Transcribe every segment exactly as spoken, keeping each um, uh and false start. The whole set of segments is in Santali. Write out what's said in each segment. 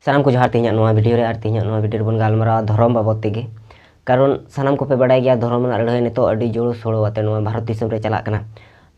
ᱥᱟᱱᱟᱢ ᱠᱚ ᱡᱚᱦᱟᱨ᱾ ᱛᱮᱦᱮᱧᱟᱜ ᱱᱚᱣᱟ ᱵᱷᱤᱰᱤᱭᱳ ᱨᱮ ᱟᱨ ᱛᱮᱦᱮᱧᱟᱜ ᱱᱚᱣᱟ ᱵᱷᱤᱰᱤᱭᱳ ᱨᱮᱵᱚᱱ ᱜᱟᱞᱢᱟᱨᱟᱣᱟ ᱫᱷᱚᱨᱚᱢ ᱵᱟᱵᱚᱫ ᱛᱮᱜᱮ᱾ ᱠᱟᱨᱚᱱ ᱥᱟᱱᱟᱢ ᱠᱚᱯᱮ ᱵᱟᱰᱟᱭ ᱜᱮᱭᱟ, ᱫᱷᱚᱨᱚᱢ ᱨᱮᱱᱟᱜ ᱞᱟᱹᱲᱦᱟᱹᱭ ᱱᱤᱛᱚᱜ ᱟᱹᱰᱤ ᱡᱳᱨ ᱥᱳᱲᱳ ᱟᱛᱮ ᱱᱚᱣᱟ ᱵᱷᱟᱨᱚᱛ ᱫᱤᱥᱚᱢ ᱨᱮ ᱪᱟᱞᱟᱜ ᱠᱟᱱᱟ᱾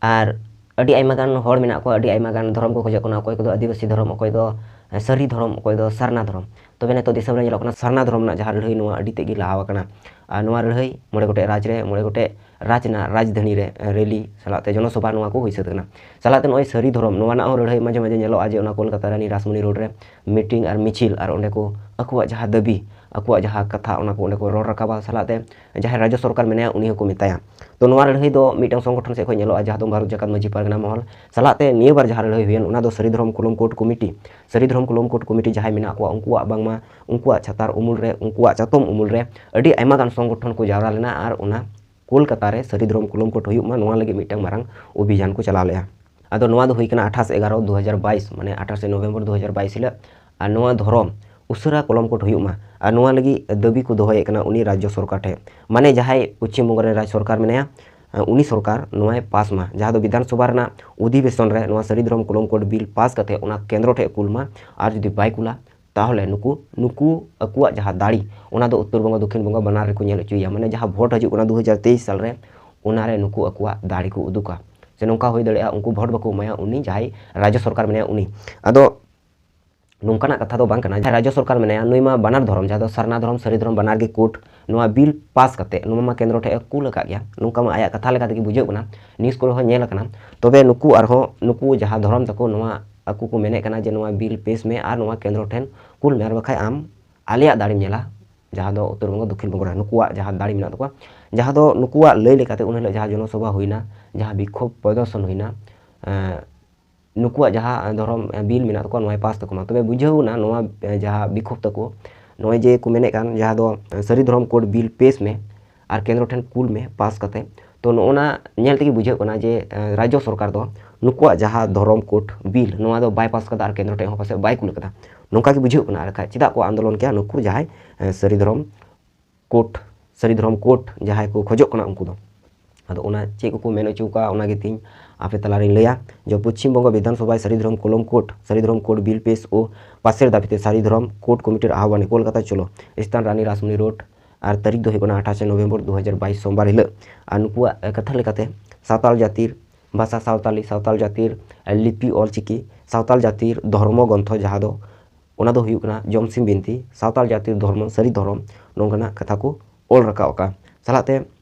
ᱟᱨ ᱟᱹᱰᱤ ᱟᱭᱢᱟ ᱜᱟᱱ ᱦᱚᱲ ᱢᱮᱱᱟᱜ ᱠᱚᱣᱟ, ᱟᱹᱰᱤ ᱟᱭᱢᱟ ᱜᱟᱱ ᱫᱷᱚᱨᱚᱢ ᱠᱚ ᱠᱷᱚᱡᱚᱜ ᱠᱟᱱᱟ, ᱚᱠᱚᱭ ᱠᱚᱫᱚ ᱟᱹᱫᱤᱵᱟᱹᱥᱤ ᱫᱷᱚᱨᱚᱢ, ᱚᱠᱚᱭ ᱫᱚ ᱥᱟᱹᱨᱤ ᱫᱷᱚᱨᱚᱢ, ᱚᱠᱚᱭ ᱫᱚ ᱥᱟᱨᱱᱟ ᱫᱷᱚᱨᱚᱢ᱾ ᱛᱚᱵᱮ ᱱᱤᱛᱚᱜ ᱫᱤᱥᱚᱢ ᱨᱮ ᱧᱮᱞᱚᱜ ᱠᱟᱱᱟ ᱥᱟᱨᱱᱟ ᱫᱷᱚᱨᱚᱢ ᱨᱮᱱᱟᱜ ᱡᱟᱦᱟᱸ ᱞᱟᱹᱲᱦᱟᱹᱭ, ᱱᱚᱣᱟ ᱟᱹᱰᱤ ᱛᱮᱫ ᱜᱮ ᱞᱟᱦᱟ ᱟᱠᱟᱱᱟ᱾ ᱟᱨ ᱱᱚᱣᱟ ᱞᱟᱹᱲᱦᱟᱹᱭ ᱢᱚᱬᱮ ᱜᱚᱴᱮᱡ ᱨᱟᱡᱽ ᱨᱮ, ᱢᱚᱬᱮ ᱜᱚᱴᱮᱡ ᱨᱟᱡᱽ ᱨᱮᱱᱟᱜ ᱨᱟᱡᱽᱫᱷᱟᱱᱤ ᱨᱮ ᱨᱮᱞᱤ ᱥᱟᱞᱟᱜ ᱛᱮ ᱡᱚᱱᱚᱥᱚᱵᱷᱟ ᱱᱚᱣᱟ ᱠᱚ ᱦᱩᱭ ᱥᱟᱹᱛ ᱠᱟᱱᱟ᱾ ᱥᱟᱞᱟᱜ ᱛᱮ ᱱᱚᱜᱼᱚᱭ ᱥᱟᱹᱨᱤ ᱫᱷᱚᱨᱚᱢ, ᱱᱚᱣᱟ ᱨᱮᱱᱟᱜ ᱦᱚᱸ ᱞᱟᱹᱲᱦᱟᱹᱭ ᱢᱟᱡᱷᱮ ᱢᱟᱡᱷᱮ ᱧᱮᱞᱚᱜᱼᱟ ᱡᱮ ᱚᱱᱟ ᱠᱳᱞᱠᱟᱛᱟ ᱨᱟᱱᱤ ᱨᱟᱥᱢᱚᱱᱤ ᱨᱳᱰ ᱨᱮ ᱢᱤᱴᱤᱝ ᱟᱨ ᱢᱤᱪᱷᱤᱞ, ᱟᱨ ᱚᱸᱰᱮ ᱠᱚ ᱟᱠᱚᱣᱟᱜ ᱡᱟᱦᱟᱸ ᱫᱟᱹᱵᱤ, ᱟᱠᱚᱣᱟᱜ ᱡᱟᱦᱟᱸ ᱠᱟᱛᱷᱟ, ᱚᱱᱟ ᱠᱚ ᱚᱸᱰᱮ ᱠᱚ ᱨᱚᱲ ᱨᱟᱠᱟᱵᱟ᱾ ᱥᱟᱞᱟᱜ ᱛᱮ ᱡᱟᱦᱟᱸᱭ ᱨᱟᱡᱽᱡᱚ ᱥᱚᱨᱠᱟᱨ ᱢᱮᱱᱟᱭᱟ, ᱩᱱᱤ ᱦᱚᱸᱠᱚ ᱢᱮᱛᱟᱭᱟ᱾ ᱛᱚ ᱱᱚᱣᱟ ᱞᱟᱹᱲᱦᱟᱹᱭ ᱫᱚ ᱢᱤᱫᱴᱟᱝ ᱥᱚᱝᱜᱚᱴᱷᱚᱱ ᱥᱮᱫ ᱠᱷᱚᱱ ᱧᱮᱞᱚᱜᱼᱟ, ᱡᱟᱦᱟᱸ ᱫᱚ ᱵᱷᱟᱨᱚᱛ ᱡᱟᱠᱟᱛ ᱢᱟᱹᱡᱷᱤ ᱯᱟᱨᱜᱟᱱᱟ ᱢᱚᱦᱚᱞ᱾ ᱥᱟᱞᱟᱜ ᱛᱮ ᱱᱤᱭᱟᱹ ᱵᱟᱨ ᱡᱟᱦᱟᱸ ᱞᱟᱹᱲᱦᱟᱹᱭ ᱦᱩᱭᱮᱱ, ᱚᱱᱟ ᱫᱚ ᱥᱟᱹᱨᱤ ᱫᱷᱚᱨᱚᱢ ᱠᱩᱞᱚᱢ ᱠᱳᱰ ᱠᱚᱢᱤᱴᱤ, ᱥᱟᱹᱨᱤ ᱫᱷᱚᱨᱚᱢ ᱠᱩᱞᱚᱢ ᱠᱳᱰ ᱠᱚᱢᱤᱴᱤ ᱡᱟᱦᱟᱸᱭ ᱢᱮᱱᱟᱜ ᱠᱚᱣᱟ, ᱩᱱᱠᱩᱣᱟᱜ ᱵᱟᱝᱢᱟ ᱩᱱᱠᱩᱣᱟᱜ ᱪᱷᱟᱛᱟᱨ ᱩᱢᱩᱞ ᱨᱮ, ᱩᱱᱠᱩᱣᱟᱜ ᱪᱟᱛᱚᱢ ᱩᱢᱩᱞ ᱨᱮ ᱟᱹᱰᱤ ᱟᱭᱢᱟ ᱜᱟᱱ ᱥᱚᱝᱜᱚᱴᱷᱚᱱ ᱠᱚ ᱡᱟᱣᱨᱟ ᱞᱮᱱᱟ ᱟᱨ ᱚᱱᱟ ᱠᱳᱞᱠᱟᱛᱟ ᱨᱮ ᱥᱟᱹᱨᱤ ᱫᱷᱚᱨᱚᱢ ᱠᱩᱞᱚᱢ ᱠᱳᱰ ᱦᱩᱭᱩᱜ ᱢᱟ, ᱱᱚᱣᱟ ᱞᱟᱹᱜᱤᱫ ᱢᱤᱫᱴᱟᱝ ᱢᱟᱨᱟᱝ ᱚᱵᱷᱤᱡᱟᱱ ᱠᱚ ᱪᱟᱞᱟᱣ ᱞᱮᱫᱼᱟ᱾ ᱟᱫᱚ ᱱᱚᱣᱟ ᱫᱚ ᱦᱩᱭ ᱠᱟᱱᱟ ᱟᱴᱷᱟᱥ ᱮᱜᱟᱨᱚ ᱫᱩ ᱦᱟᱡᱟᱨ ᱵᱟᱭᱤᱥ, ᱢᱟᱱᱮ ᱟᱴᱷᱟᱥᱮ ᱱᱚᱵᱷᱮᱢᱵᱚᱨ ᱫᱩ ᱦᱟᱡᱟᱨ ᱵᱟᱭᱤᱥ ᱦᱤᱞᱳᱜ᱾ ᱟᱨ ᱱᱚᱣᱟ ᱫᱷᱚᱨᱚᱢ ᱩᱥᱟᱹᱨᱟ ᱠᱚᱞᱚᱢ ᱠᱳᱰ ᱦᱩᱭᱩᱜ ᱢᱟ, ᱟᱨ ᱱᱚᱣᱟ ᱞᱟᱹᱜᱤᱫ ᱫᱟᱹᱵᱤ ᱠᱚ ᱫᱚᱦᱚᱭᱮᱫ ᱠᱟᱱᱟ ᱩᱱᱤ ᱨᱟᱡᱽᱡᱚ ᱥᱚᱨᱠᱟᱨ ᱴᱷᱮᱱ, ᱢᱟᱱᱮ ᱡᱟᱦᱟᱸᱭ ᱯᱚᱪᱷᱤᱢ ᱵᱚᱝᱜᱚ ᱨᱮ ᱨᱟᱡᱽ ᱥᱚᱨᱠᱟᱨ ᱢᱮᱱᱟᱭᱟ, ᱩᱱᱤ ᱥᱚᱨᱠᱟᱨ ᱱᱚᱣᱟᱭ ᱯᱟᱥ ᱢᱟ, ᱡᱟᱦᱟᱸ ᱫᱚ ᱵᱤᱫᱷᱟᱱ ᱥᱚᱵᱷᱟ ᱨᱮᱱᱟᱜ ᱚᱫᱷᱤᱵᱮᱥᱚᱱ ᱨᱮ ᱱᱚᱣᱟ ᱥᱟᱹᱨᱤ ᱫᱷᱚᱨᱚᱢ ᱠᱩᱞᱚᱢ ᱠᱳᱰ ᱵᱤᱞ ᱯᱟᱥ ᱠᱟᱛᱮ ᱚᱱᱟ ᱠᱮᱱᱫᱨᱚ ᱴᱷᱮᱱ ᱠᱩᱞ ᱢᱟ, ᱟᱨ ᱡᱩᱫᱤ ᱵᱟᱭ ᱠᱩᱞᱟ, ᱛᱟᱦᱚᱞᱮ ᱱᱩᱠᱩ, ᱱᱩᱠᱩ ᱟᱠᱚᱣᱟᱜ ᱡᱟᱦᱟᱸ ᱫᱟᱲᱮ, ᱚᱱᱟ ᱫᱚ ᱩᱛᱛᱚᱨ ᱵᱚᱝᱜᱚ, ᱫᱚᱠᱠᱷᱤᱱ ᱵᱚᱝᱜᱚ ᱵᱟᱱᱟᱨ ᱨᱮᱠᱚ ᱧᱮᱞ ᱦᱚᱪᱚᱭᱟ᱾ ᱢᱟᱱᱮ ᱡᱟᱦᱟᱸ ᱵᱷᱳᱴ ᱦᱤᱡᱩᱜ ᱠᱟᱱᱟ ᱫᱩ ᱦᱟᱡᱟᱨ ᱛᱮᱭᱤᱥ ᱥᱟᱞ ᱨᱮ, ᱚᱱᱟ ᱨᱮ ᱱᱩᱠᱩ ᱟᱠᱚᱣᱟᱜ ᱫᱟᱲᱮ ᱠᱚ ᱩᱫᱩᱜᱟ᱾ ᱥᱮ ᱱᱚᱝᱠᱟ ᱦᱩᱭ ᱫᱟᱲᱮᱭᱟᱜᱼᱟ, ᱩᱱᱠᱩ ᱵᱷᱳᱴ ᱵᱟᱠᱚ ᱮᱢᱟᱭᱟ ᱩᱱᱤ ᱡᱟᱦᱟᱸᱭ ᱨᱟᱡᱽᱡᱚ ᱥᱚᱨᱠᱟᱨ ᱢᱮᱱᱟᱭᱟ ᱩᱱᱤ᱾ ᱟᱫᱚ ᱱᱚᱝᱠᱟᱱᱟᱜ ᱠᱟᱛᱷᱟ ᱫᱚ ᱵᱟᱝ ᱠᱟᱱᱟ᱾ ᱡᱟᱦᱟᱸᱭ ᱨᱟᱡᱽᱡᱚ ᱥᱚᱨᱠᱟᱨ ᱢᱮᱱᱟᱭᱟ, ᱱᱩᱭ ᱢᱟ ᱵᱟᱱᱟᱨ ᱫᱷᱚᱨᱚᱢ, ᱡᱟᱦᱟᱸ ᱫᱚ ᱥᱟᱨᱱᱟ ᱫᱷᱚᱨᱚᱢ, ᱥᱟᱹᱨᱤ ᱫᱷᱚᱨᱚᱢ, ᱵᱟᱱᱟᱨ ᱜᱮ ᱠᱳᱰ, ᱱᱚᱣᱟ ᱵᱤᱞ ᱯᱟᱥ ᱠᱟᱛᱮ ᱱᱚᱣᱟ ᱢᱟ ᱠᱮᱱᱫᱨᱚ ᱴᱷᱮᱱ ᱮ ᱠᱩᱞ ᱟᱠᱟᱫ ᱜᱮᱭᱟ, ᱱᱚᱝᱠᱟ ᱢᱟ ᱟᱭᱟᱜ ᱠᱟᱛᱷᱟ ᱞᱮᱠᱟ ᱛᱮᱜᱮ ᱵᱩᱡᱷᱟᱹᱜ ᱠᱟᱱᱟ, ᱱᱤᱭᱩᱡᱽ ᱠᱚᱨᱮ ᱦᱚᱸ ᱧᱮᱞ ᱟᱠᱟᱱᱟ᱾ ᱛᱚᱵᱮ ᱱᱩᱠᱩ ᱟᱨᱦᱚᱸ, ᱱᱩᱠᱩ ᱡᱟᱦᱟᱸ ᱫᱷᱚᱨᱚᱢ ᱛᱟᱠᱚ, ᱱᱚᱣᱟ ᱟᱠᱚ ᱠᱚ ᱢᱮᱱᱮᱫ ᱠᱟᱱᱟ ᱡᱮ ᱱᱚᱣᱟ ᱵᱤᱞ ᱯᱮᱥ ᱢᱮ ᱟᱨ ᱱᱚᱣᱟ ᱠᱮᱱᱫᱨᱚ ᱴᱷᱮᱱ ᱠᱩᱞ ᱢᱮ, ᱟᱨ ᱵᱟᱠᱷᱟᱡ ᱟᱢ ᱟᱞᱮᱭᱟᱜ ᱫᱟᱲᱮᱢ ᱧᱮᱞᱟ, ᱡᱟᱦᱟᱸ ᱫᱚ ᱩᱛᱛᱚᱨ ᱵᱚᱝᱜᱚ, ᱫᱚᱠᱠᱷᱤᱱ ᱵᱚᱝᱜᱚ ᱨᱮ ᱱᱩᱠᱩᱣᱟᱜ ᱡᱟᱦᱟᱸ ᱫᱟᱲᱮ ᱢᱮᱱᱟᱜ ᱛᱟᱠᱚᱣᱟ, ᱡᱟᱦᱟᱸ ᱫᱚ ᱱᱩᱠᱩᱣᱟᱜ ᱞᱟᱹᱭ ᱞᱮᱠᱟᱛᱮ ᱩᱱ ᱦᱤᱞᱳᱜ ᱡᱟᱦᱟᱸ ᱡᱚᱱᱚᱥᱚᱵᱷᱟ ᱦᱩᱭᱱᱟ, ᱡᱟᱦᱟᱸ ᱵᱤᱠᱠᱷᱳᱵ ᱯᱨᱚᱫᱚᱨᱥᱚᱱ ᱦᱩᱭᱱᱟ, ᱮᱸ, ᱱᱩᱠᱩᱣᱟᱜ ᱡᱟᱦᱟᱸ ᱫᱷᱚᱨᱚᱢ, ᱮᱸ, ᱵᱤᱞ ᱢᱮᱱᱟᱜ ᱛᱟᱠᱚᱣᱟ, ᱱᱚᱣᱟᱭ ᱯᱟᱥ ᱛᱟᱠᱚ ᱢᱟ᱾ ᱛᱚᱵᱮ ᱵᱩᱡᱷᱟᱹᱣ ᱮᱱᱟ, ᱱᱚᱣᱟ, ᱮᱸ, ᱡᱟᱦᱟᱸ ᱵᱤᱠᱠᱷᱳᱵ ᱛᱟᱠᱚ ᱱᱚᱜᱼᱚᱭ ᱡᱮ ᱠᱚ ᱢᱮᱱᱮᱫ ᱠᱟᱱ, ᱡᱟᱦᱟᱸ ᱫᱚ, ᱮᱸ, ᱥᱟᱹᱨᱤ ᱫᱷᱚᱨᱚᱢ ᱠᱳᱰ ᱵᱤᱞ ᱯᱮᱥ ᱢᱮ ᱟᱨ ᱠᱮᱱᱫᱨᱚ ᱴᱷᱮᱱ ᱠᱩᱞ ᱢᱮ ᱯᱟᱥ ᱠᱟᱛᱮ, ᱛᱚ ᱱᱚᱜᱼᱚ ᱱᱟ ᱧᱮᱞ ᱛᱮᱜᱮ ᱵᱩᱡᱷᱟᱹᱜ ᱠᱟᱱᱟ ᱡᱮ, ᱮᱸ, ᱨᱟᱡᱽᱡᱚ ᱥᱚᱨᱠᱟᱨ ᱫᱚ ᱱᱩᱠᱩᱣᱟᱜ ᱡᱟᱦᱟᱸ ᱫᱷᱚᱨᱚᱢ ᱠᱳᱰ ᱵᱤᱞ, ᱱᱚᱣᱟ ᱫᱚ ᱵᱟᱭ ᱯᱟᱥ ᱠᱟᱫᱟ ᱟᱨ ᱠᱮᱱᱫᱨᱚ ᱴᱷᱮᱱ ᱦᱚᱸ ᱯᱟᱥᱮᱡ ᱵᱟᱭ ᱠᱩᱞ ᱠᱟᱫᱟ᱾ ᱱᱚᱝᱠᱟ ᱜᱮ ᱵᱩᱡᱷᱟᱹᱜ ᱠᱟᱱᱟ᱾ ᱟᱨ ᱠᱷᱟᱡ ᱪᱮᱫᱟᱜ ᱠᱚ ᱟᱱᱫᱳᱞᱚᱱ ᱠᱮᱭᱟ ᱱᱩᱠᱩ ᱡᱟᱦᱟᱸᱭ, ᱮᱸ, ᱥᱟᱹᱨᱤ ᱫᱷᱚᱨᱚᱢ ᱠᱳᱰ, ᱥᱟᱹᱨᱤ ᱫᱷᱚᱨᱚᱢ ᱠᱳᱰ ᱡᱟᱦᱟᱸᱭ ᱠᱚ ᱠᱷᱚᱡᱚᱜ ᱠᱟᱱᱟ ᱩᱱᱠᱩ ᱫᱚ? ᱟᱫᱚ ᱚᱱᱟ ᱪᱮᱫ ᱠᱚᱠᱚ ᱢᱮᱱ ᱦᱚᱪᱚ ᱠᱟᱜᱼᱟ, ᱚᱱᱟ ᱜᱮ ᱛᱤᱧ ᱟᱯᱮ ᱛᱟᱞᱟᱨᱤᱧ ᱞᱟᱹᱭᱟ᱾ ᱡᱮ ᱯᱚᱪᱷᱤᱢ ᱵᱚᱝᱜᱚ ᱵᱤᱫᱷᱟᱱ ᱥᱚᱵᱷᱟᱭ ᱥᱟᱹᱨᱤ ᱫᱷᱚᱨᱚᱢ ᱠᱚᱞᱚᱢ ᱠᱳᱰ, ᱥᱟᱹᱨᱤ ᱫᱷᱚᱨᱚᱢ ᱠᱳᱰ ᱵᱤᱞ ᱯᱮᱥ ᱳ ᱯᱟᱥᱮᱨ ᱫᱟᱹᱵᱤᱛᱮ ᱥᱟᱹᱨᱤ ᱫᱷᱚᱨᱚᱢ ᱠᱳᱰ ᱠᱚᱢᱤᱴᱤᱨ ᱟᱦᱣᱟᱱᱮ ᱠᱳᱞᱠᱟᱛᱟ ᱪᱚᱞᱚ, ᱥᱛᱷᱟᱱ ᱨᱟᱱᱤ ᱨᱟᱥᱢᱚᱱᱤ ᱨᱳᱰ, ᱟᱨ ᱛᱟᱹᱨᱤᱠᱷ ᱫᱚ ᱦᱩᱭᱩᱜ ᱠᱟᱱᱟ ᱟᱴᱷᱟᱥᱮ ᱱᱚᱵᱷᱮᱢᱵᱚᱨ ᱫᱩ ᱦᱟᱡᱟᱨ ᱵᱟᱭᱤᱥ ᱥᱳᱢᱵᱟᱨ ᱦᱤᱞᱳᱜ᱾ ᱟᱨ ᱱᱩᱠᱩᱣᱟᱜ ᱠᱟᱛᱷᱟ ᱞᱮᱠᱟᱛᱮ ᱥᱟᱶᱛᱟᱞ ᱡᱟᱹᱛᱤ ᱵᱷᱟᱥᱟ, ᱥᱟᱶᱛᱟᱞᱤ, ᱥᱟᱶᱛᱟᱞ ᱡᱟᱹᱛᱤ ᱞᱤᱯᱤ, ᱚᱞᱪᱤᱠᱤ, ᱥᱟᱶᱛᱟᱞ ᱡᱟᱹᱛᱤ ᱫᱷᱚᱨᱢᱚ ᱜᱨᱚᱱᱛᱷᱚ, ᱡᱟᱦᱟᱸ ᱫᱚ ᱚᱱᱟ ᱫᱚ ᱦᱩᱭᱩᱜ ᱠᱟᱱᱟ ᱡᱚᱢᱥᱤᱢ ᱵᱤᱱᱛᱤ, ᱥᱟᱶᱛᱟᱞ ᱡᱟᱹᱛᱤ ᱫᱷᱚᱨᱢᱚ, ᱥᱟᱹᱨᱤ ᱫᱷᱚᱨᱚᱢ, ᱱᱚᱝᱠᱟᱱᱟᱜ ᱠᱟᱛᱷᱟ ᱠᱚ ᱚᱞ ᱨᱟᱠᱟᱵ ᱟᱠᱟᱫᱼᱟ᱾ ᱥᱟᱞᱟᱜ ᱛᱮ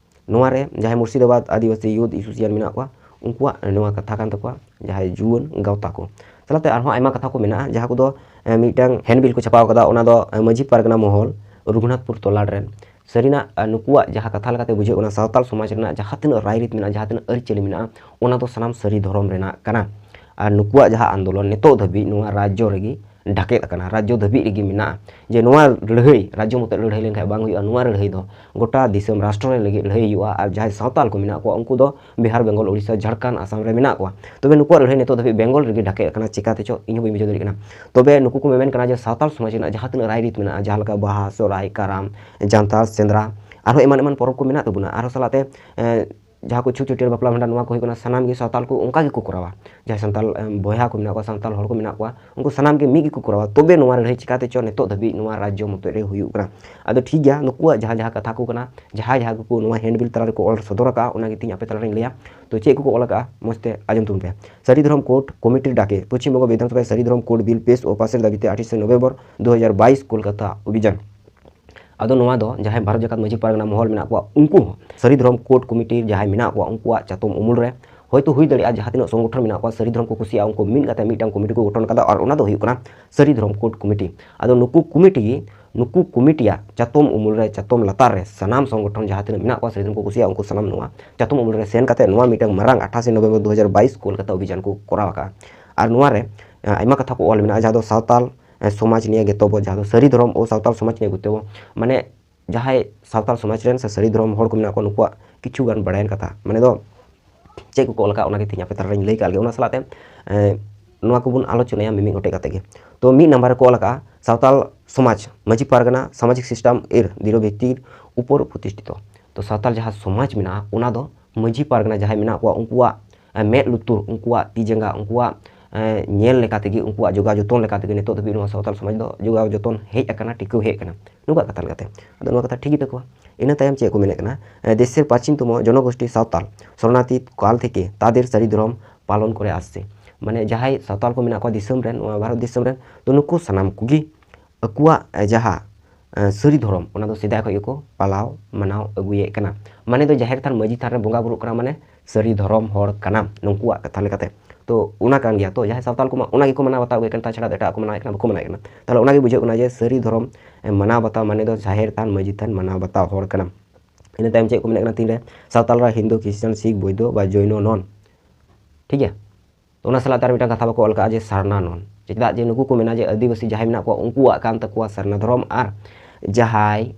ᱱᱚᱣᱟ ᱨᱮ ᱡᱟᱦᱟᱸᱭ ᱢᱩᱨᱥᱤᱫᱟᱵᱟᱫᱽ ᱟᱹᱫᱤᱵᱟᱹᱥᱤ ᱭᱩᱛᱷ ᱮᱥᱳᱥᱤᱭᱮᱥᱚᱱ ᱢᱮᱱᱟᱜ ᱠᱚᱣᱟ, ᱩᱱᱠᱩᱣᱟᱜ ᱱᱚᱣᱟ ᱠᱟᱛᱷᱟ ᱠᱟᱱ ᱛᱟᱠᱚᱣᱟ, ᱡᱟᱦᱟᱸᱭ ᱡᱩᱣᱟᱹᱱ ᱜᱟᱶᱛᱟ ᱠᱚ᱾ ᱥᱟᱞᱟᱜ ᱛᱮ ᱟᱨᱦᱚᱸ ᱟᱭᱢᱟ ᱠᱟᱛᱷᱟ ᱠᱚ ᱢᱮᱱᱟᱜᱼᱟ, ᱡᱟᱦᱟᱸ ᱠᱚᱫᱚ, ᱮ, ᱢᱤᱫᱴᱟᱝ ᱦᱮᱱᱰᱵᱤᱞ ᱠᱚ ᱪᱷᱟᱯᱟᱣ ᱠᱟᱫᱟ, ᱚᱱᱟ ᱫᱚ, ᱮ, ᱢᱟᱹᱡᱷᱤ ᱯᱟᱨᱜᱟᱱᱟ ᱢᱚᱦᱚᱞ, ᱨᱚᱜᱷᱩᱱᱟᱛᱷᱯᱩᱨ ᱛᱚᱞᱟᱲ ᱨᱮᱱ᱾ ᱥᱟᱹᱨᱤᱱᱟᱜ, ᱮ, ᱱᱩᱠᱩᱣᱟᱜ ᱡᱟᱦᱟᱸ ᱠᱟᱛᱷᱟ ᱞᱮᱠᱟᱛᱮ ᱵᱩᱡᱷᱟᱹᱜ ᱠᱟᱱᱟ, ᱥᱟᱶᱛᱟᱞ ᱥᱚᱢᱟᱡᱽ ᱨᱮᱱᱟᱜ ᱡᱟᱦᱟᱸ ᱛᱤᱱᱟᱹᱜ ᱨᱟᱭᱨᱤᱛ ᱢᱮᱱᱟᱜᱼᱟ, ᱡᱟᱦᱟᱸ ᱛᱤᱱᱟᱹᱜ ᱟᱹᱨᱤᱪᱟᱹᱞᱤ ᱢᱮᱱᱟᱜᱼᱟ, ᱚᱱᱟ ᱫᱚ ᱥᱟᱱᱟᱢ ᱥᱟᱹᱨᱤ ᱫᱷᱚᱨᱚᱢ ᱨᱮᱱᱟᱜ ᱠᱟᱱᱟ᱾ ᱟᱨ ᱱᱩᱠᱩᱣᱟᱜ ᱡᱟᱦᱟᱸ ᱟᱱᱫᱳᱞᱚᱱ ᱱᱤᱛᱚᱜ ᱫᱷᱟᱹᱵᱤᱡ ᱱᱚᱣᱟ ᱨᱟᱡᱽᱡᱚ ᱨᱮᱜᱮ ᱰᱷᱟᱠᱮᱫ ᱟᱠᱟᱱᱟ, ᱨᱟᱡᱽᱡᱚ ᱫᱷᱟᱹᱵᱤᱡ ᱨᱮᱜᱮ ᱢᱮᱱᱟᱜᱼᱟ, ᱡᱮ ᱱᱚᱣᱟ ᱞᱟᱹᱲᱦᱟᱹᱭ ᱨᱟᱡᱽᱡᱚ ᱢᱚᱛᱚ ᱞᱟᱹᱲᱦᱟᱹᱭ ᱞᱮᱱᱠᱷᱟᱱ ᱵᱟᱝ ᱦᱩᱭᱩᱜᱼᱟ, ᱱᱚᱣᱟ ᱞᱟᱹᱲᱦᱟᱹᱭ ᱫᱚ ᱜᱚᱴᱟ ᱫᱤᱥᱚᱢ ᱨᱟᱥᱴᱨᱚ ᱨᱮ ᱞᱟᱹᱜᱤᱫ ᱞᱟᱹᱲᱦᱟᱹᱭ ᱦᱩᱭᱩᱜᱼᱟ᱾ ᱟᱨ ᱡᱟᱦᱟᱸᱭ ᱥᱟᱶᱛᱟᱞ ᱠᱚ ᱢᱮᱱᱟᱜ ᱠᱚᱣᱟ, ᱩᱱᱠᱩ ᱫᱚ ᱵᱤᱦᱟᱨ, ᱵᱮᱝᱜᱚᱞ, ᱳᱰᱤᱥᱟ, ᱡᱷᱟᱲᱠᱷᱚᱸᱰ, ᱟᱥᱟᱢ ᱨᱮ ᱢᱮᱱᱟᱜ ᱠᱚᱣᱟ᱾ ᱛᱚᱵᱮ ᱱᱩᱠᱩᱣᱟᱜ ᱞᱟᱹᱲᱦᱟᱹᱭ ᱱᱤᱛᱚᱜ ᱫᱷᱟᱹᱵᱤᱡ ᱵᱮᱝᱜᱚᱞ ᱨᱮᱜᱮ ᱰᱷᱟᱠᱮᱫ ᱟᱠᱟᱱᱟ, ᱪᱤᱠᱟᱹᱛᱮ ᱪᱚ ᱤᱧ ᱦᱚᱸ ᱵᱟᱹᱧ ᱵᱩᱡᱷᱟᱹᱣ ᱫᱟᱲᱮᱭᱟᱜ ᱠᱟᱱᱟ᱾ ᱛᱚᱵᱮ ᱱᱩᱠᱩ ᱠᱚ ᱢᱮᱢᱮᱱ ᱠᱟᱱᱟ ᱡᱮ ᱥᱟᱶᱛᱟᱞ ᱥᱚᱢᱟᱡᱽ ᱨᱮᱱᱟᱜ ᱡᱟᱦᱟᱸ ᱛᱤᱱᱟᱹᱜ ᱨᱟᱭᱨᱤᱛ ᱢᱮᱱᱟᱜᱼᱟ, ᱡᱟᱦᱟᱸ ᱞᱮᱠᱟ ᱵᱟᱦᱟ, ᱥᱚᱦᱨᱟᱭ, ᱠᱟᱨᱟᱢ, ᱡᱟᱱᱛᱷᱟᱲ, ᱥᱮᱸᱫᱽᱨᱟ, ᱟᱨᱦᱚᱸ ᱮᱢᱟᱱ ᱮᱢᱟᱱ ᱯᱚᱨᱚᱵᱽ ᱠᱚ ᱢᱮᱱᱟᱜ ᱛᱟᱵᱚᱱᱟ, ᱟᱨᱦᱚᱸ ᱥᱟᱞᱟᱜ ᱛᱮ, ᱮᱸ, ᱡᱟᱦᱟᱸ ᱠᱚ ᱪᱷᱩᱛ ᱪᱷᱟᱹᱴᱭᱟᱹᱨ ᱵᱟᱯᱞᱟ ᱵᱷᱟᱸᱰᱟᱱ, ᱱᱚᱣᱟ ᱠᱚ ᱦᱩᱭᱩᱜ ᱠᱟᱱᱟ, ᱥᱟᱱᱟᱢ ᱜᱮ ᱥᱟᱶᱛᱟᱞ ᱠᱚ ᱚᱱᱠᱟ ᱜᱮᱠᱚ ᱠᱚᱨᱟᱣᱟ᱾ ᱡᱟᱦᱟᱸᱭ ᱥᱟᱱᱛᱟᱞ, ᱮᱸ, ᱵᱚᱭᱦᱟ ᱠᱚ ᱢᱮᱱᱟᱜ ᱠᱚᱣᱟ, ᱥᱟᱱᱛᱟᱞ ᱦᱚᱲ ᱠᱚ ᱢᱮᱱᱟᱜ ᱠᱚᱣᱟ, ᱩᱱᱠᱩ ᱥᱟᱱᱟᱢ ᱜᱮ ᱢᱤᱫ ᱜᱮᱠᱚ ᱠᱚᱨᱟᱣᱟ᱾ ᱛᱚᱵᱮ ᱱᱚᱣᱟ ᱞᱟᱹᱲᱦᱟᱹᱭ ᱪᱤᱠᱟᱹᱛᱮ ᱪᱚ ᱱᱤᱛᱚᱜ ᱫᱷᱟᱹᱵᱤᱡ ᱱᱚᱣᱟ ᱨᱟᱡᱽᱡᱚ ᱢᱚᱛᱚᱡ ᱨᱮ ᱦᱩᱭᱩᱜ ᱠᱟᱱᱟ᱾ ᱟᱫᱚ ᱴᱷᱤᱠ ᱜᱮᱭᱟ, ᱱᱩᱠᱩᱣᱟᱜ ᱡᱟᱦᱟᱸ ᱡᱟᱦᱟᱸ ᱠᱟᱛᱷᱟ ᱠᱚ ᱠᱟᱱᱟ, ᱡᱟᱦᱟᱸ ᱡᱟᱦᱟᱸ ᱠᱚᱠᱚ ᱱᱚᱣᱟ ᱦᱮᱱᱰᱵᱤᱞ ᱛᱟᱞᱟ ᱨᱮᱠᱚ ᱚᱞ ᱥᱚᱫᱚᱨ ᱟᱠᱟᱫᱼᱟ, ᱚᱱᱟ ᱜᱮ ᱛᱤᱦᱤᱧ ᱟᱯᱮ ᱛᱟᱞᱟᱨᱤᱧ ᱞᱟᱹᱭᱟ᱾ ᱛᱚ ᱪᱮᱫ ᱠᱚᱠᱚ ᱚᱞ ᱟᱠᱟᱫᱼᱟ, ᱢᱚᱡᱽ ᱛᱮ ᱟᱸᱡᱚᱢ ᱛᱟᱵᱚᱱ ᱯᱮ᱾ ᱥᱟᱹᱨᱤ ᱫᱷᱚᱨᱚᱢ ᱠᱳᱰ ᱠᱚᱢᱤᱴᱤᱨ ᱰᱟᱠᱮ ᱯᱚᱪᱷᱤᱢ ᱵᱚᱝᱜᱚ ᱵᱤᱫᱷᱟᱱ ᱥᱚᱵᱷᱟᱭ ᱥᱟᱹᱨᱤ ᱫᱷᱚᱨᱚᱢ ᱠᱳᱰ ᱵᱤᱞ ᱯᱮᱥ ᱳ ᱯᱟᱥᱮᱨ ᱫᱟᱹᱵᱤᱛᱮ ᱟᱴᱷᱟᱥᱮ ᱱᱚᱵᱷᱮᱢᱵᱚᱨ ᱫᱩ ᱦᱟᱡᱟᱨ ᱵᱟᱭᱤᱥ ᱠᱳᱞᱠᱟᱛᱟ ᱚᱵᱷᱤᱡᱟᱱ᱾ ᱟᱫᱚ ᱱᱚᱣᱟ ᱫᱚ ᱡᱟᱦᱟᱸᱭ ᱵᱷᱟᱨᱚᱛ ᱡᱟᱠᱟᱛ ᱢᱟᱹᱡᱷᱤ ᱯᱟᱨᱜᱟᱱᱟ ᱢᱚᱦᱚᱞ ᱢᱮᱱᱟᱜ ᱠᱚᱣᱟ, ᱩᱱᱠᱩ ᱦᱚᱸ ᱥᱟᱹᱨᱤ ᱫᱷᱚᱨᱚᱢ ᱠᱳᱰ ᱠᱚᱢᱤᱴᱤ ᱡᱟᱦᱟᱸᱭ ᱢᱮᱱᱟᱜ ᱠᱚᱣᱟ, ᱩᱱᱠᱩᱣᱟᱜ ᱪᱟᱛᱚᱢ ᱩᱢᱩᱞ ᱨᱮ ᱦᱚᱭᱛᱳ ᱦᱩᱭ ᱫᱟᱲᱮᱭᱟᱜᱼᱟ, ᱡᱟᱦᱟᱸ ᱛᱤᱱᱟᱹᱜ ᱥᱚᱝᱜᱚᱴᱷᱚᱱ ᱢᱮᱱᱟᱜ ᱠᱚᱣᱟ, ᱥᱟᱹᱨᱤ ᱫᱷᱚᱨᱚᱢ ᱠᱚ ᱠᱩᱥᱤᱭᱟᱜᱼᱟ, ᱩᱱᱠᱩ ᱢᱤᱫ ᱠᱟᱛᱮ ᱢᱤᱫᱴᱟᱝ ᱠᱚᱢᱤᱴᱤ ᱠᱚ ᱜᱚᱴᱷᱚᱱ ᱠᱟᱫᱟ, ᱟᱨ ᱚᱱᱟ ᱫᱚ ᱦᱩᱭᱩᱜ ᱠᱟᱱᱟ ᱥᱟᱹᱨᱤ ᱫᱷᱚᱨᱚᱢ ᱠᱳᱰ ᱠᱚᱢᱤᱴᱤ᱾ ᱟᱫᱚ ᱱᱩᱠᱩ ᱠᱚᱢᱤᱴᱤ ᱜᱮ, ᱱᱩᱠᱩ ᱠᱚᱢᱤᱴᱤᱭᱟᱜ ᱪᱟᱛᱚᱢ ᱩᱢᱩᱞ ᱨᱮ, ᱪᱟᱛᱚᱢ ᱞᱟᱛᱟᱨ ᱨᱮ ᱥᱟᱱᱟᱢ ᱥᱚᱝᱜᱚᱴᱷᱚᱱ ᱡᱟᱦᱟᱸ ᱛᱤᱱᱟᱹᱜ ᱢᱮᱱᱟᱜ ᱠᱚᱣᱟ, ᱥᱟᱹᱨᱤ ᱫᱷᱚᱨᱚᱢ ᱠᱚ ᱠᱩᱥᱤᱭᱟᱜᱼᱟ, ᱩᱱᱠᱩ ᱥᱟᱱᱟᱢ ᱱᱚᱣᱟ ᱪᱟᱛᱚᱢ ᱩᱢᱩᱞ ᱨᱮ ᱥᱮᱱ ᱠᱟᱛᱮ ᱱᱚᱣᱟ ᱢᱤᱫᱴᱟᱝ ᱢᱟᱨᱟᱝ ᱟᱴᱷᱟᱥᱮ ᱱᱚᱵᱷᱮᱢᱵᱚᱨ ᱫᱩ ᱦᱟᱡᱟᱨ ᱵᱟᱭᱤᱥ ᱠᱳᱞᱠᱟᱛᱟ ᱚᱵᱷᱤᱡᱟᱱ ᱠᱚ ᱠᱚᱨᱟᱣ ᱟᱠᱟᱫᱼᱟ᱾ ᱟᱨ ᱱᱚᱣᱟ ᱨᱮ, ᱮ, ᱟᱭᱢᱟ ᱠᱟᱛᱷᱟ ᱠᱚ ᱚᱞ ᱢᱮᱱᱟᱜᱼᱟ, ᱡᱟᱦᱟᱸ ᱫᱚ ᱥᱟᱶᱛᱟᱞ ᱮ, ᱥᱚᱢᱟᱡᱽ ᱱᱤᱭᱮ ᱜᱮᱛᱚᱵᱚ, ᱡᱟᱦᱟᱸ ᱫᱚ ᱥᱟᱹᱨᱤ ᱫᱷᱚᱨᱚᱢ ᱳ ᱥᱟᱶᱛᱟᱞ ᱥᱚᱢᱟᱡᱽ ᱱᱤᱭᱮ ᱜᱮᱛᱚᱵᱚ, ᱢᱟᱱᱮ ᱡᱟᱦᱟᱸᱭ ᱥᱟᱶᱛᱟᱞ ᱥᱚᱢᱟᱡᱽ ᱨᱮᱱ ᱥᱮ ᱥᱟᱹᱨᱤ ᱫᱷᱚᱨᱚᱢ ᱦᱚᱲ ᱠᱚ ᱢᱮᱱᱟᱜ ᱠᱚᱣᱟ, ᱱᱩᱠᱩᱣᱟᱜ ᱠᱤᱪᱷᱩ ᱜᱟᱱ ᱵᱟᱲᱟᱭᱟᱱ ᱠᱟᱛᱷᱟ, ᱢᱟᱱᱮ ᱫᱚ ᱪᱮᱫ ᱠᱚᱠᱚ ᱚᱞ ᱟᱠᱟᱫ, ᱚᱱᱟᱜᱮ ᱛᱮᱦᱮᱧ ᱟᱯᱮ ᱛᱟᱞᱟᱨᱮᱧ ᱞᱟᱹᱭ ᱠᱟᱜ ᱞᱮᱜᱮ᱾ ᱚᱱᱟ ᱥᱟᱞᱟᱜ ᱛᱮ, ᱮ, ᱱᱚᱣᱟ ᱠᱚᱵᱚᱱ ᱟᱞᱳᱪᱚᱱᱟᱭᱟ ᱢᱤᱢᱤᱫ ᱜᱚᱴᱮᱡ ᱠᱟᱛᱮ ᱜᱮ᱾ ᱛᱚ ᱢᱤᱫ ᱱᱟᱢᱵᱟᱨ ᱨᱮᱠᱚ ᱚᱞ ᱟᱠᱟᱫᱼᱟ, ᱥᱟᱶᱛᱟᱞ ᱥᱚᱢᱟᱡᱽ ᱢᱟᱹᱡᱷᱤ ᱯᱟᱨᱜᱟᱱᱟ ᱥᱟᱢᱟᱡᱤᱠ ᱥᱤᱥᱴᱮᱢ ᱮᱨ ᱫᱤᱨᱚ ᱵᱷᱤᱛᱤᱨ ᱩᱯᱚᱨ ᱯᱨᱚᱛᱤᱥᱴᱷᱤᱛᱚ᱾ ᱛᱚ ᱥᱟᱶᱛᱟᱞ ᱡᱟᱦᱟᱸ ᱥᱚᱢᱟᱡᱽ ᱢᱮᱱᱟᱜᱼᱟ, ᱚᱱᱟ ᱫᱚ ᱢᱟᱹᱡᱷᱤ ᱯᱟᱨᱜᱟᱱᱟ ᱡᱟᱦᱟᱸᱭ ᱢᱮᱱᱟᱜ ᱠᱚᱣᱟ, ᱩᱱᱠᱩᱣᱟᱜ ᱢᱮᱫ ᱞᱩᱛᱩᱨ, ᱩᱱᱠᱩᱣᱟᱜ ᱛᱤ ᱡᱟᱸᱜᱟ, ᱩᱱᱠᱩᱣᱟᱜ ᱧᱮᱞ ᱞᱮᱠᱟ ᱛᱮᱜᱮ, ᱩᱱᱠᱩᱣᱟᱜ ᱡᱚᱜᱟᱣ ᱡᱚᱛᱚᱱ ᱞᱮᱠᱟ ᱛᱮᱜᱮ ᱱᱤᱛᱚᱜ ᱫᱷᱟᱹᱵᱤᱡ ᱱᱚᱣᱟ ᱥᱟᱶᱛᱟᱞ ᱥᱚᱢᱟᱡᱽ ᱫᱚ ᱡᱚᱜᱟᱣ ᱡᱚᱛᱚᱱ ᱦᱮᱡ ᱟᱠᱟᱱᱟ, ᱴᱤᱠᱟᱹᱣ ᱦᱮᱡ ᱟᱠᱟᱱᱟ, ᱱᱩᱠᱩᱣᱟᱜ ᱠᱟᱛᱷᱟ ᱞᱮᱠᱟᱛᱮ᱾ ᱟᱫᱚ ᱱᱚᱣᱟ ᱠᱟᱛᱷᱟ ᱴᱷᱤᱠ ᱜᱮ ᱛᱟᱠᱚᱣᱟ᱾ ᱤᱱᱟᱹ ᱛᱟᱭᱚᱢ ᱪᱮᱫ ᱠᱚ ᱢᱮᱱᱮᱫ ᱠᱟᱱᱟ? ᱫᱮᱥᱮᱨ ᱯᱟᱪᱤᱱᱛᱚᱢᱚ ᱡᱚᱱᱚᱜᱳᱥᱴᱤ ᱥᱟᱶᱛᱟᱞ ᱥᱚᱨᱚᱱᱟᱛᱤᱛ ᱠᱟᱞ ᱛᱷᱮᱠᱮ ᱛᱟᱫᱮᱨ ᱥᱟᱹᱨᱤ ᱫᱷᱚᱨᱚᱢ ᱯᱟᱞᱚᱱ ᱠᱚᱨᱮ ᱟᱥᱪᱷᱮ᱾ ᱢᱟᱱᱮ ᱡᱟᱦᱟᱸᱭ ᱥᱟᱶᱛᱟᱞ ᱠᱚ ᱢᱮᱱᱟᱜ ᱠᱚᱣᱟ ᱫᱤᱥᱚᱢ ᱨᱮᱱ, ᱱᱚᱣᱟ ᱵᱷᱟᱨᱚᱛ ᱫᱤᱥᱚᱢ ᱨᱮᱱ, ᱛᱚ ᱱᱩᱠᱩ ᱥᱟᱱᱟᱢ ᱠᱚᱜᱮ ᱟᱠᱚᱣᱟᱜ ᱡᱟᱦᱟᱸ ᱥᱟᱹᱨᱤ ᱫᱷᱚᱨᱚᱢ, ᱚᱱᱟ ᱫᱚ ᱥᱮᱫᱟᱭ ᱠᱷᱚᱱ ᱜᱮᱠᱚ ᱯᱟᱞᱟᱣ ᱢᱟᱱᱟᱣ ᱟᱹᱜᱩᱭᱮᱫ ᱠᱟᱱᱟ᱾ ᱢᱟᱱᱮ ᱫᱚ ᱡᱟᱦᱮᱨ ᱛᱷᱟᱱ, ᱢᱟᱹᱡᱷᱤ ᱛᱷᱟᱱ ᱨᱮ ᱵᱚᱸᱜᱟ ᱵᱩᱨᱩᱜ ᱠᱟᱱᱟ, ᱢᱟᱱᱮ ᱥᱟᱹᱨᱤ ᱫᱷᱚᱨᱚᱢ ᱦᱚᱲ ᱠᱟᱱᱟᱢ, ᱱᱩᱠᱩᱣᱟᱜ ᱠᱟᱛᱷᱟ ᱞᱮᱠᱟᱛᱮ᱾ ᱛᱚ ᱚᱱᱟ ᱠᱟᱱ ᱜᱮᱭᱟ᱾ ᱛᱚ ᱡᱟᱦᱟᱸᱭ ᱥᱟᱶᱛᱟᱞ ᱠᱚᱢᱟ ᱚᱱᱟ ᱜᱮᱠᱚ ᱢᱟᱱᱟᱣ ᱵᱟᱛᱟᱣ ᱟᱹᱜᱩᱭᱮᱫ ᱠᱟᱱ, ᱛᱟᱪᱷᱟᱲᱟ ᱫᱚ ᱮᱴᱟᱜ ᱠᱚ ᱢᱟᱱᱟᱣᱮᱫ ᱠᱟᱱᱟ, ᱵᱟᱠᱚ ᱢᱟᱱᱟᱣᱮᱫ ᱠᱟᱱᱟ᱾ ᱛᱟᱦᱚᱞᱮ ᱚᱱᱟᱜᱮ ᱵᱩᱡᱷᱟᱹᱜ ᱠᱟᱱᱟ ᱡᱮ ᱥᱟᱹᱨᱤ ᱫᱷᱚᱨᱚᱢ ᱢᱟᱱᱟᱣ ᱵᱟᱛᱟᱣ ᱢᱟᱱᱮ ᱫᱚ ᱡᱟᱦᱮᱨ ᱛᱷᱟᱱ, ᱢᱟᱹᱡᱷᱤ ᱛᱷᱟᱱ ᱢᱟᱱᱟᱣ ᱵᱟᱛᱟᱣ ᱦᱚᱲ ᱠᱟᱱᱟᱢ᱾ ᱤᱱᱟᱹ ᱛᱟᱭᱚᱢ ᱪᱮᱫ ᱠᱚ ᱢᱮᱱᱮᱫ ᱠᱟᱱᱟ ᱛᱤᱱᱨᱮ ᱥᱟᱶᱛᱟᱞ ᱨᱮ ᱦᱤᱱᱫᱩ, ᱠᱷᱨᱤᱥᱴᱟᱱ, ᱥᱤᱠᱷ, ᱵᱳᱭᱫᱷᱚ ᱵᱟ ᱡᱚᱭᱱᱚ ᱱᱚᱱ, ᱴᱷᱤᱠ ᱜᱮᱭᱟ? ᱛᱚ ᱚᱱᱟ ᱥᱟᱞᱟᱜ ᱛᱮ ᱟᱨ ᱢᱤᱫᱴᱟᱝ ᱠᱟᱛᱷᱟ ᱵᱟᱠᱚ ᱚᱞ ᱠᱟᱜᱼᱟ ᱡᱮ ᱥᱟᱨᱱᱟ ᱱᱚᱱ᱾ ᱪᱮᱫᱟᱜ ᱡᱮ ᱱᱩᱠᱩ ᱠᱚ ᱢᱮᱱᱟ ᱡᱮ ᱟᱹᱫᱤᱵᱟᱹᱥᱤ ᱡᱟᱦᱟᱸᱭ ᱢᱮᱱᱟᱜ ᱠᱚᱣᱟ ᱩᱱᱠᱩᱣᱟᱜ ᱠᱟᱱ ᱛᱟᱠᱚᱣᱟ ᱥᱟᱨᱱᱟ ᱫᱷᱚᱨᱚᱢ, ᱟᱨ ᱡᱟᱦᱟᱸᱭ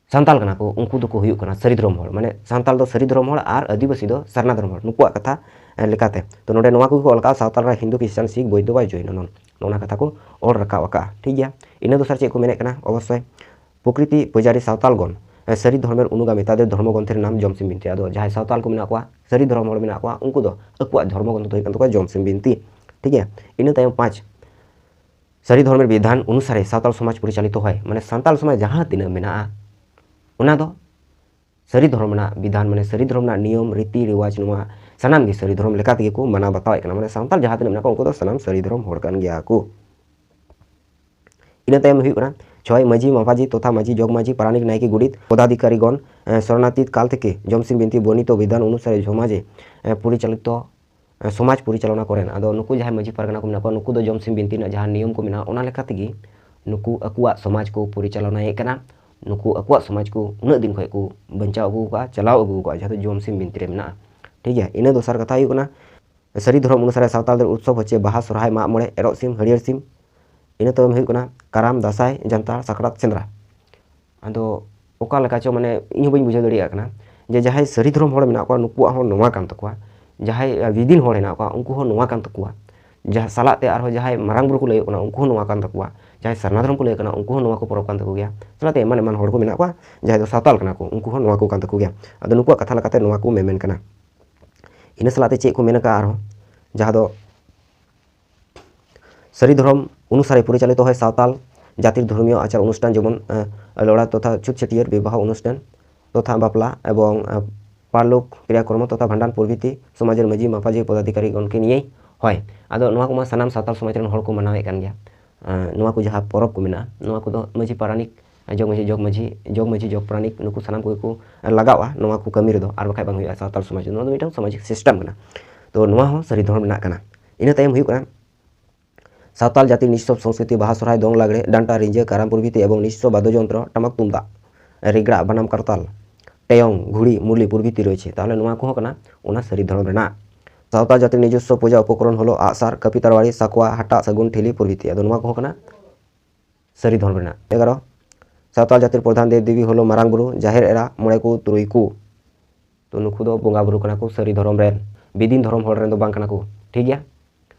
ᱥᱟᱱᱛᱟᱞ ᱠᱟᱱᱟ ᱠᱚ ᱩᱱᱠᱩ ᱫᱚᱠᱚ ᱦᱩᱭᱩᱜ ᱠᱟᱱᱟ ᱥᱟᱹᱨᱤ ᱫᱷᱚᱨᱚᱢ ᱦᱚᱲ᱾ ᱢᱟᱱᱮ ᱥᱟᱱᱛᱟᱞ ᱫᱚ ᱥᱟᱹᱨᱤ ᱫᱷᱚᱨᱚᱢ ᱦᱚᱲ ᱟᱨ ᱟᱹᱫᱤᱵᱟᱹᱥᱤ ᱫᱚ ᱥᱟᱨᱱᱟ ᱫᱷᱚᱨᱚᱢ ᱦᱚᱲ, ᱱᱩᱠᱩᱣᱟᱜ ᱠᱟᱛᱷᱟ ᱞᱮᱠᱟᱛᱮ᱾ ᱛᱚ ᱱᱚᱰᱮ ᱱᱚᱣᱟ ᱠᱚᱜᱮ ᱠᱚ ᱚᱞ ᱠᱟᱜᱼᱟ, ᱥᱟᱶᱛᱟᱞ ᱨᱮ ᱦᱤᱱᱫᱩ, ᱠᱷᱨᱤᱥᱴᱟᱱ, ᱥᱤᱠᱷ, ᱵᱳᱭᱫᱷᱚ ᱵᱟ ᱡᱚᱭᱱᱚ ᱱᱚᱱ, ᱱᱚᱜᱼᱚ ᱱᱟ ᱠᱟᱛᱷᱟ ᱠᱚ ᱚᱞ ᱨᱟᱠᱟᱵ ᱟᱠᱟᱜᱼᱟ, ᱴᱷᱤᱠ ᱜᱮᱭᱟ? ᱤᱱᱟᱹ ᱫᱚᱥᱟᱨ ᱪᱮᱫ ᱠᱚ ᱢᱮᱱᱮᱫ ᱠᱟᱱᱟ? ᱚᱵᱚᱥᱥᱳᱭ ᱯᱨᱚᱠᱨᱤᱛᱤ ᱯᱩᱡᱟᱨᱤ ᱥᱟᱶᱛᱟᱞ ᱜᱚᱱ, ᱮ, ᱥᱟᱹᱨᱤ ᱫᱷᱚᱨᱢᱮᱨ ᱚᱱᱩᱜᱟᱢᱤ, ᱛᱟᱫᱮᱨ ᱫᱷᱚᱨᱢᱚ ᱜᱨᱚᱱᱛᱷᱮᱨ ᱱᱟᱢ ᱡᱚᱢᱥᱤᱢ ᱵᱤᱱᱛᱤ᱾ ᱟᱫᱚ ᱡᱟᱦᱟᱸᱭ ᱥᱟᱶᱛᱟᱞ ᱠᱚ ᱢᱮᱱᱟᱜ ᱠᱚᱣᱟ, ᱥᱟᱹᱨᱤ ᱫᱷᱚᱨᱚᱢ ᱦᱚᱲ ᱢᱮᱱᱟᱜ ᱠᱚᱣᱟ, ᱩᱱᱠᱩ ᱫᱚ ᱟᱠᱚᱣᱟᱜ ᱫᱷᱚᱨᱢᱚ ᱜᱨᱚᱱᱛᱷᱚ ᱫᱚ ᱦᱩᱭᱩᱜ ᱠᱟᱱ ᱛᱟᱠᱚᱣᱟ ᱡᱚᱢᱥᱤᱢ ᱵᱤᱱᱛᱤ, ᱴᱷᱤᱠ ᱜᱮᱭᱟ? ᱤᱱᱟᱹ ᱛᱟᱭᱚᱢ ᱯᱟᱸᱪ, ᱥᱟᱹᱨᱤ ᱫᱷᱚᱨᱢᱮᱨ ᱵᱤᱫᱷᱟᱱ ᱚᱱᱩᱥᱟᱨᱮ ᱥᱟᱶᱛᱟᱞ ᱥᱚᱢᱟᱡᱽ ᱯᱚᱨᱤᱪᱟᱞᱤᱛᱚ ᱦᱚᱭ, ᱢᱟᱱᱮ ᱥᱟᱱᱛᱟᱞ ᱥᱚᱢᱟᱡᱽ ᱡᱟᱦᱟᱸ ᱛᱤᱱᱟᱹᱜ ᱢᱮᱱᱟᱜᱼᱟ, ᱚᱱᱟ ᱫᱚ ᱥᱟᱹᱨᱤ ᱫᱷᱚᱨᱚᱢ ᱨᱮᱱᱟᱜ ᱵᱤᱫᱷᱟᱱ, ᱢᱟᱱᱮ ᱥᱟᱹᱨᱤ ᱫᱷᱚᱨᱚᱢ ᱨᱮᱱᱟᱜ ᱱᱤᱭᱚᱢ, ᱨᱤᱛᱤ ᱨᱮᱣᱟᱡᱽ, ᱱᱚᱣᱟ ᱥᱟᱱᱟᱢ ᱜᱮ ᱥᱟᱹᱨᱤ ᱫᱷᱚᱨᱚᱢ ᱞᱮᱠᱟ ᱛᱮᱜᱮ ᱠᱚ ᱢᱟᱱᱟᱣ ᱵᱟᱛᱟᱣᱮᱫ ᱠᱟᱱᱟ᱾ ᱢᱟᱱᱮ ᱥᱟᱱᱛᱟᱞ ᱡᱟᱦᱟᱸ ᱛᱤᱱᱟᱹᱜ ᱢᱮᱱᱟᱜ ᱠᱚᱣᱟ, ᱩᱱᱠᱩ ᱫᱚ ᱥᱟᱱᱟᱢ ᱥᱟᱹᱨᱤ ᱫᱷᱚᱨᱚᱢ ᱦᱚᱲ ᱠᱟᱱ ᱜᱮᱭᱟ ᱠᱚ᱾ ᱤᱱᱟᱹ ᱛᱟᱭᱚᱢ ᱦᱩᱭᱩᱜ ᱠᱟᱱᱟ ᱪᱷᱚᱭ, ᱢᱟᱹᱡᱷᱤ, ᱢᱟᱯᱟᱡᱷᱤ, ᱛᱚᱛᱷᱟ ᱢᱟᱹᱡᱷᱤ, ᱡᱚᱜᱽ ᱢᱟᱹᱡᱷᱤ, ᱯᱟᱨᱟᱱᱤᱠ, ᱱᱟᱭᱠᱮ, ᱜᱚᱰᱮᱛ, ᱯᱚᱫᱟᱫᱷᱤᱠᱟᱨᱤᱜᱚᱱ, ᱮ, ᱥᱚᱨᱚᱱᱟᱛᱤᱛ ᱠᱟᱞ ᱛᱷᱮᱠᱮ ᱡᱚᱢᱥᱤᱢ ᱵᱤᱱᱛᱤ ᱵᱚᱨᱱᱤᱛᱚ ᱵᱤᱫᱷᱟᱱ ᱚᱱᱩᱥᱟᱨᱮ ᱥᱚᱢᱟᱡᱮ, ᱮ, ᱯᱚᱨᱤᱪᱟᱞᱤᱛᱚ, ᱮ, ᱥᱚᱢᱟᱡᱽ ᱯᱚᱨᱤᱪᱟᱞᱚᱱᱟ ᱠᱚᱨᱮᱱ᱾ ᱟᱫᱚ ᱱᱩᱠᱩ ᱡᱟᱦᱟᱸᱭ ᱢᱟᱹᱡᱷᱤ ᱯᱟᱨᱜᱟᱱᱟ ᱠᱚ ᱢᱮᱱᱟᱜ ᱠᱚᱣᱟ, ᱱᱩᱠᱩ ᱫᱚ ᱡᱚᱢᱥᱤᱢ ᱵᱤᱱᱛᱤ ᱨᱮᱱᱟᱜ ᱡᱟᱦᱟᱸ ᱱᱤᱭᱚᱢ ᱠᱚ ᱢᱮᱱᱟᱜᱼᱟ, ᱚᱱᱟ ᱞᱮᱠᱟ ᱛᱮᱜᱮ ᱱᱩᱠᱩ ᱟᱠᱚᱣᱟᱜ ᱥᱚᱢᱟᱡᱽ ᱠᱚ ᱯᱚᱨᱤᱪᱟᱞᱚᱱᱟᱭᱮᱫ ᱠᱟᱱᱟ᱾ ᱱᱩᱠᱩ ᱟᱠᱚᱣᱟᱜ ᱥᱚᱢᱟᱡᱽ ᱠᱚ ᱩᱱᱟᱹᱜ ᱫᱤᱱ ᱠᱷᱚᱱ ᱠᱚ ᱵᱟᱧᱪᱟᱣ ᱟᱹᱜᱩ ᱟᱠᱟᱫᱼᱟ, ᱪᱟᱞᱟᱣ ᱟᱹᱜᱩ ᱟᱠᱟᱫᱼᱟ, ᱡᱟᱦᱟᱸ ᱫᱚ ᱡᱚᱢᱥᱤᱢ ᱵᱤᱱᱛᱤ ᱨᱮ ᱢᱮᱱᱟᱜᱼᱟ᱾ ᱴᱷᱤᱠ ᱜᱮᱭᱟ, ᱤᱱᱟᱹ ᱫᱚᱥᱟᱨ ᱠᱟᱛᱷᱟ ᱦᱩᱭᱩᱜ ᱠᱟᱱᱟ, ᱥᱟᱹᱨᱤ ᱫᱷᱚᱨᱚᱢ ᱚᱱᱩᱥᱟᱨᱮ ᱥᱟᱶᱛᱟᱞ ᱫᱚ ᱩᱛᱥᱚᱵ ᱦᱚᱪᱪᱷᱮ ᱵᱟᱦᱟ, ᱥᱚᱨᱦᱟᱭ, ᱢᱟᱜ ᱢᱚᱬᱮ, ᱮᱨᱚᱜ ᱥᱤᱢ, ᱦᱟᱹᱨᱭᱟᱹᱲ ᱥᱤᱢ, ᱤᱱᱟᱹ ᱛᱟᱭᱚᱢ ᱦᱩᱭᱩᱜ ᱠᱟᱱᱟ ᱠᱟᱨᱟᱢ, ᱫᱟᱸᱥᱟᱭ, ᱡᱟᱱᱛᱷᱟᱲ, ᱥᱟᱠᱨᱟᱛ, ᱥᱮᱸᱫᱽᱨᱟ᱾ ᱟᱫᱚ ᱚᱠᱟ ᱞᱮᱠᱟ ᱪᱚ, ᱢᱟᱱᱮ ᱤᱧ ᱦᱚᱸ ᱵᱟᱹᱧ ᱵᱩᱡᱷᱟᱹᱣ ᱫᱟᱲᱮᱭᱟᱜ ᱠᱟᱱᱟ ᱡᱮ ᱡᱟᱦᱟᱸᱭ ᱥᱟᱹᱨᱤ ᱫᱷᱚᱨᱚᱢ ᱦᱚᱲ ᱢᱮᱱᱟᱜ ᱠᱚᱣᱟ, ᱱᱩᱠᱩᱣᱟᱜ ᱦᱚᱸ ᱱᱚᱣᱟ ᱠᱟᱱ ᱛᱟᱠᱚᱣᱟ, ᱡᱟᱦᱟᱸᱭ ᱵᱤᱫᱤᱱ ᱦᱚᱲ ᱦᱮᱱᱟᱜ ᱠᱚᱣᱟ, ᱩᱱᱠᱩ ᱦᱚᱸ ᱱᱚᱣᱟ ᱠᱟᱱ ᱛᱟᱠᱚᱣᱟ᱾ ᱡᱟᱦᱟᱸ ᱥᱟᱞᱟᱜ ᱛᱮ ᱟᱨᱦᱚᱸ ᱡᱟᱦᱟᱸᱭ ᱢᱟᱨᱟᱝ ᱵᱩᱨᱩ ᱠᱚ ᱞᱟᱹᱭᱚᱜ ᱠᱟᱱᱟ, ᱩᱱᱠᱩ ᱦᱚᱸ ᱱᱚᱣᱟ ᱠᱟᱱ ᱛᱟᱠᱚᱣᱟ᱾ ᱡᱟᱦᱟᱸᱭ ᱥᱟᱨᱱᱟ ᱫᱷᱚᱨᱚᱢ ᱠᱚ ᱞᱟᱹᱭᱚᱜ ᱠᱟᱱᱟ, ᱩᱱᱠᱩ ᱦᱚᱸ ᱱᱚᱣᱟ ᱠᱚ ᱯᱚᱨᱚᱵᱽ ᱠᱟᱱ ᱛᱟᱠᱚ ᱜᱮᱭᱟ᱾ ᱥᱟᱞᱟᱜ ᱛᱮ ᱮᱢᱟᱱ ᱮᱢᱟᱱ ᱦᱚᱲ ᱠᱚ ᱢᱮᱱᱟᱜ ᱠᱚᱣᱟ, ᱡᱟᱦᱟᱸᱭ ᱫᱚ ᱥᱟᱶᱛᱟᱞ ᱠᱟᱱᱟ ᱠᱚ, ᱩᱱᱠᱩ ᱦᱚᱸ ᱱᱚᱣᱟ ᱠᱚ ᱠᱟᱱ ᱛᱟᱠᱚ ᱜᱮᱭᱟ᱾ ᱟᱫᱚ ᱱᱩᱠᱩᱣᱟᱜ ᱠᱟᱛᱷᱟ ᱞᱮᱠᱟᱛᱮ ᱱᱚᱣᱟ ᱠᱚ ᱢᱮᱢᱮᱱ ᱠᱟᱱᱟ᱾ ᱤᱱᱟᱹ ᱥᱟᱞᱟᱜ ᱛᱮ ᱪᱮᱫ ᱠᱚ ᱢᱮᱱ ᱟᱠᱟᱫᱼᱟ ᱟᱨᱦᱚᱸ, ᱡᱟᱦᱟᱸ ᱫᱚ ᱥᱟᱹᱨᱤ ᱫᱷᱚᱨᱚᱢ ᱚᱱᱩᱥᱟᱨᱮ ᱯᱚᱨᱤᱪᱟᱞᱤᱛ ᱦᱚᱭ ᱥᱟᱶᱛᱟᱞ ᱡᱟᱹᱛᱤᱨ ᱫᱷᱚᱨᱢᱤᱭᱚ ᱟᱪᱟᱨ ᱚᱱᱩᱥᱴᱷᱟᱱ, ᱡᱮᱢᱚᱱ, ᱮ, ᱞᱚᱲᱟ ᱛᱚᱛᱷᱟ ᱪᱷᱩᱛ ᱪᱷᱟᱹᱴᱭᱟᱹᱨ, ᱵᱤᱵᱟᱦ ᱚᱱᱩᱥᱴᱷᱟᱱ ᱛᱚᱛᱷᱟ ᱵᱟᱯᱞᱟ ᱮᱵᱚᱝ, ᱮ, ᱯᱟᱨᱞᱳᱠ ᱠᱨᱤᱭᱟᱠᱨᱚᱢ ᱛᱚᱛᱷᱟ ᱵᱷᱟᱸᱰᱟᱱ ᱯᱨᱚᱵᱷᱨᱤᱛᱤ ᱥᱚᱢᱟᱡᱽ ᱨᱮᱱ ᱢᱟᱹᱡᱷᱤ ᱢᱟᱯᱟᱡᱷᱤ ᱯᱚᱫᱟᱫᱷᱤᱠᱟᱨᱤ ᱜᱚᱢᱠᱮ ᱱᱤᱭᱮ ᱦᱚᱭ᱾ ᱟᱫᱚ ᱱᱚᱣᱟ ᱠᱚᱢᱟ ᱥᱟᱱᱟᱢ ᱥᱟᱶᱛᱟᱞ ᱥᱚᱢᱟᱡᱽ ᱨᱮᱱ ᱦᱚᱲ ᱠᱚ ᱢᱟᱱᱟᱣᱮᱫ ᱠᱟᱱ ᱜᱮᱭᱟ᱾ ᱮ, ᱱᱚᱣᱟ ᱠᱚ ᱡᱟᱦᱟᱸ ᱯᱚᱨᱚᱵᱽ ᱠᱚ ᱢᱮᱱᱟᱜᱼᱟ, ᱱᱚᱣᱟ ᱠᱚᱫᱚ ᱢᱟᱹᱡᱷᱤ ᱯᱟᱨᱟᱱᱤᱠ, ᱡᱚᱜᱽ ᱢᱟᱹᱡᱷᱤ, ᱡᱚᱜᱽ ᱢᱟᱹᱡᱷᱤ, ᱡᱚᱜᱽ ᱢᱟᱹᱡᱷᱤ, ᱡᱚᱜᱽ ᱯᱟᱨᱟᱱᱤᱠ, ᱱᱩᱠᱩ ᱥᱟᱱᱟᱢ ᱠᱚᱜᱮ ᱠᱚ ᱞᱟᱜᱟᱣᱟ ᱱᱚᱣᱟ ᱠᱚ ᱠᱟᱹᱢᱤ ᱨᱮᱫᱚ, ᱟᱨ ᱵᱟᱠᱷᱟᱡ ᱵᱟᱝ ᱦᱩᱭᱩᱜᱼᱟ ᱥᱟᱶᱛᱟᱞ ᱥᱚᱢᱟᱡᱽ ᱨᱮ᱾ ᱱᱚᱣᱟ ᱫᱚ ᱢᱤᱫᱴᱟᱝ ᱥᱟᱢᱟᱡᱤᱠ ᱥᱤᱥᱴᱮᱢ ᱠᱟᱱᱟ᱾ ᱛᱚ ᱱᱚᱣᱟ ᱦᱚᱸ ᱥᱟᱹᱨᱤ ᱫᱷᱚᱨᱚᱢ ᱨᱮᱱᱟᱜ ᱠᱟᱱᱟ᱾ ᱤᱱᱟᱹ ᱛᱟᱭᱚᱢ ᱦᱩᱭᱩᱜ ᱠᱟᱱᱟ ᱥᱟᱶᱛᱟᱞ ᱡᱟᱹᱛᱤ ᱱᱤᱥᱥᱚᱵ ᱥᱚᱝᱥᱠᱨᱤᱛᱤ, ᱵᱟᱦᱟ, ᱥᱚᱨᱦᱟᱭ, ᱫᱚᱝ, ᱞᱟᱜᱽᱲᱮ, ᱰᱟᱱᱴᱟ, ᱨᱤᱸᱡᱟᱹ, ᱠᱟᱨᱟᱢ ᱯᱨᱚᱵᱷᱨᱤᱛᱤ ᱮᱵᱚᱝ ᱱᱤᱥᱥᱚ ᱵᱟᱫᱽᱫᱚᱡᱚᱱᱛᱨᱚ, ᱴᱟᱢᱟᱠ ᱛᱩᱢᱫᱟᱜ, ᱨᱮᱜᱽᱲᱟ, ᱵᱟᱱᱟᱢ ᱠᱟᱨᱛᱟᱞ, ᱴᱮᱭᱚᱝ, ᱜᱷᱩᱲᱤ, ᱢᱩᱨᱞᱤ ᱯᱨᱚᱵᱷᱨᱤᱛᱤ ᱨᱚᱭᱮᱪᱷᱮ᱾ ᱛᱟᱦᱚᱞᱮ ᱱᱚᱣᱟ ᱠᱚᱦᱚᱸ ᱠᱟᱱᱟ ᱚᱱᱟ ᱥᱟᱹᱨᱤ ᱫᱷᱚᱨᱚᱢ ᱨᱮᱱᱟᱜ᱾ ᱥᱟᱶᱛᱟᱞ ᱡᱟᱹᱛᱤ ᱱᱤᱡᱚᱥᱥᱚ ᱯᱩᱡᱟ ᱩᱯᱚᱠᱨᱚᱱ ᱦᱚᱞᱚ ᱟᱜᱼᱥᱟᱨ, ᱠᱟᱹᱯᱤ, ᱛᱟᱨᱣᱟᱲᱤ, ᱥᱟᱠᱣᱟ, ᱦᱟᱴᱟᱜ, ᱥᱟᱹᱜᱩᱱ, ᱴᱷᱤᱞᱤ ᱯᱨᱚᱵᱷᱨᱤᱛᱤ᱾ ᱟᱫᱚ ᱱᱚᱣᱟ ᱠᱚᱦᱚᱸ ᱠᱟᱱᱟ ᱥᱟᱹᱨᱤ ᱫᱷᱚᱨᱚᱢ ᱨᱮᱱᱟᱜ᱾ ᱮᱜᱟᱨᱚ, ᱥᱟᱶᱛᱟᱞ ᱡᱟᱹᱛᱤᱨ ᱯᱨᱚᱫᱷᱟᱱ ᱫᱮᱵ ᱫᱮᱵᱤ ᱦᱚᱞᱚ ᱢᱟᱨᱟᱝ ᱵᱩᱨᱩ, ᱡᱟᱦᱮᱨ ᱮᱨᱟ, ᱢᱚᱬᱮ ᱠᱚ, ᱛᱩᱨᱩᱭ ᱠᱚ᱾ ᱛᱚ ᱱᱩᱠᱩ ᱫᱚ ᱵᱚᱸᱜᱟ ᱵᱩᱨᱩ ᱠᱟᱱᱟ ᱠᱚ ᱥᱟᱹᱨᱤ ᱫᱷᱚᱨᱚᱢ ᱨᱮᱱ, ᱵᱮᱫᱤᱱ ᱫᱷᱚᱨᱚᱢ ᱦᱚᱲ ᱨᱮᱱ ᱫᱚ ᱵᱟᱝ ᱠᱟᱱᱟ ᱠᱚ, ᱴᱷᱤᱠ ᱜᱮᱭᱟ?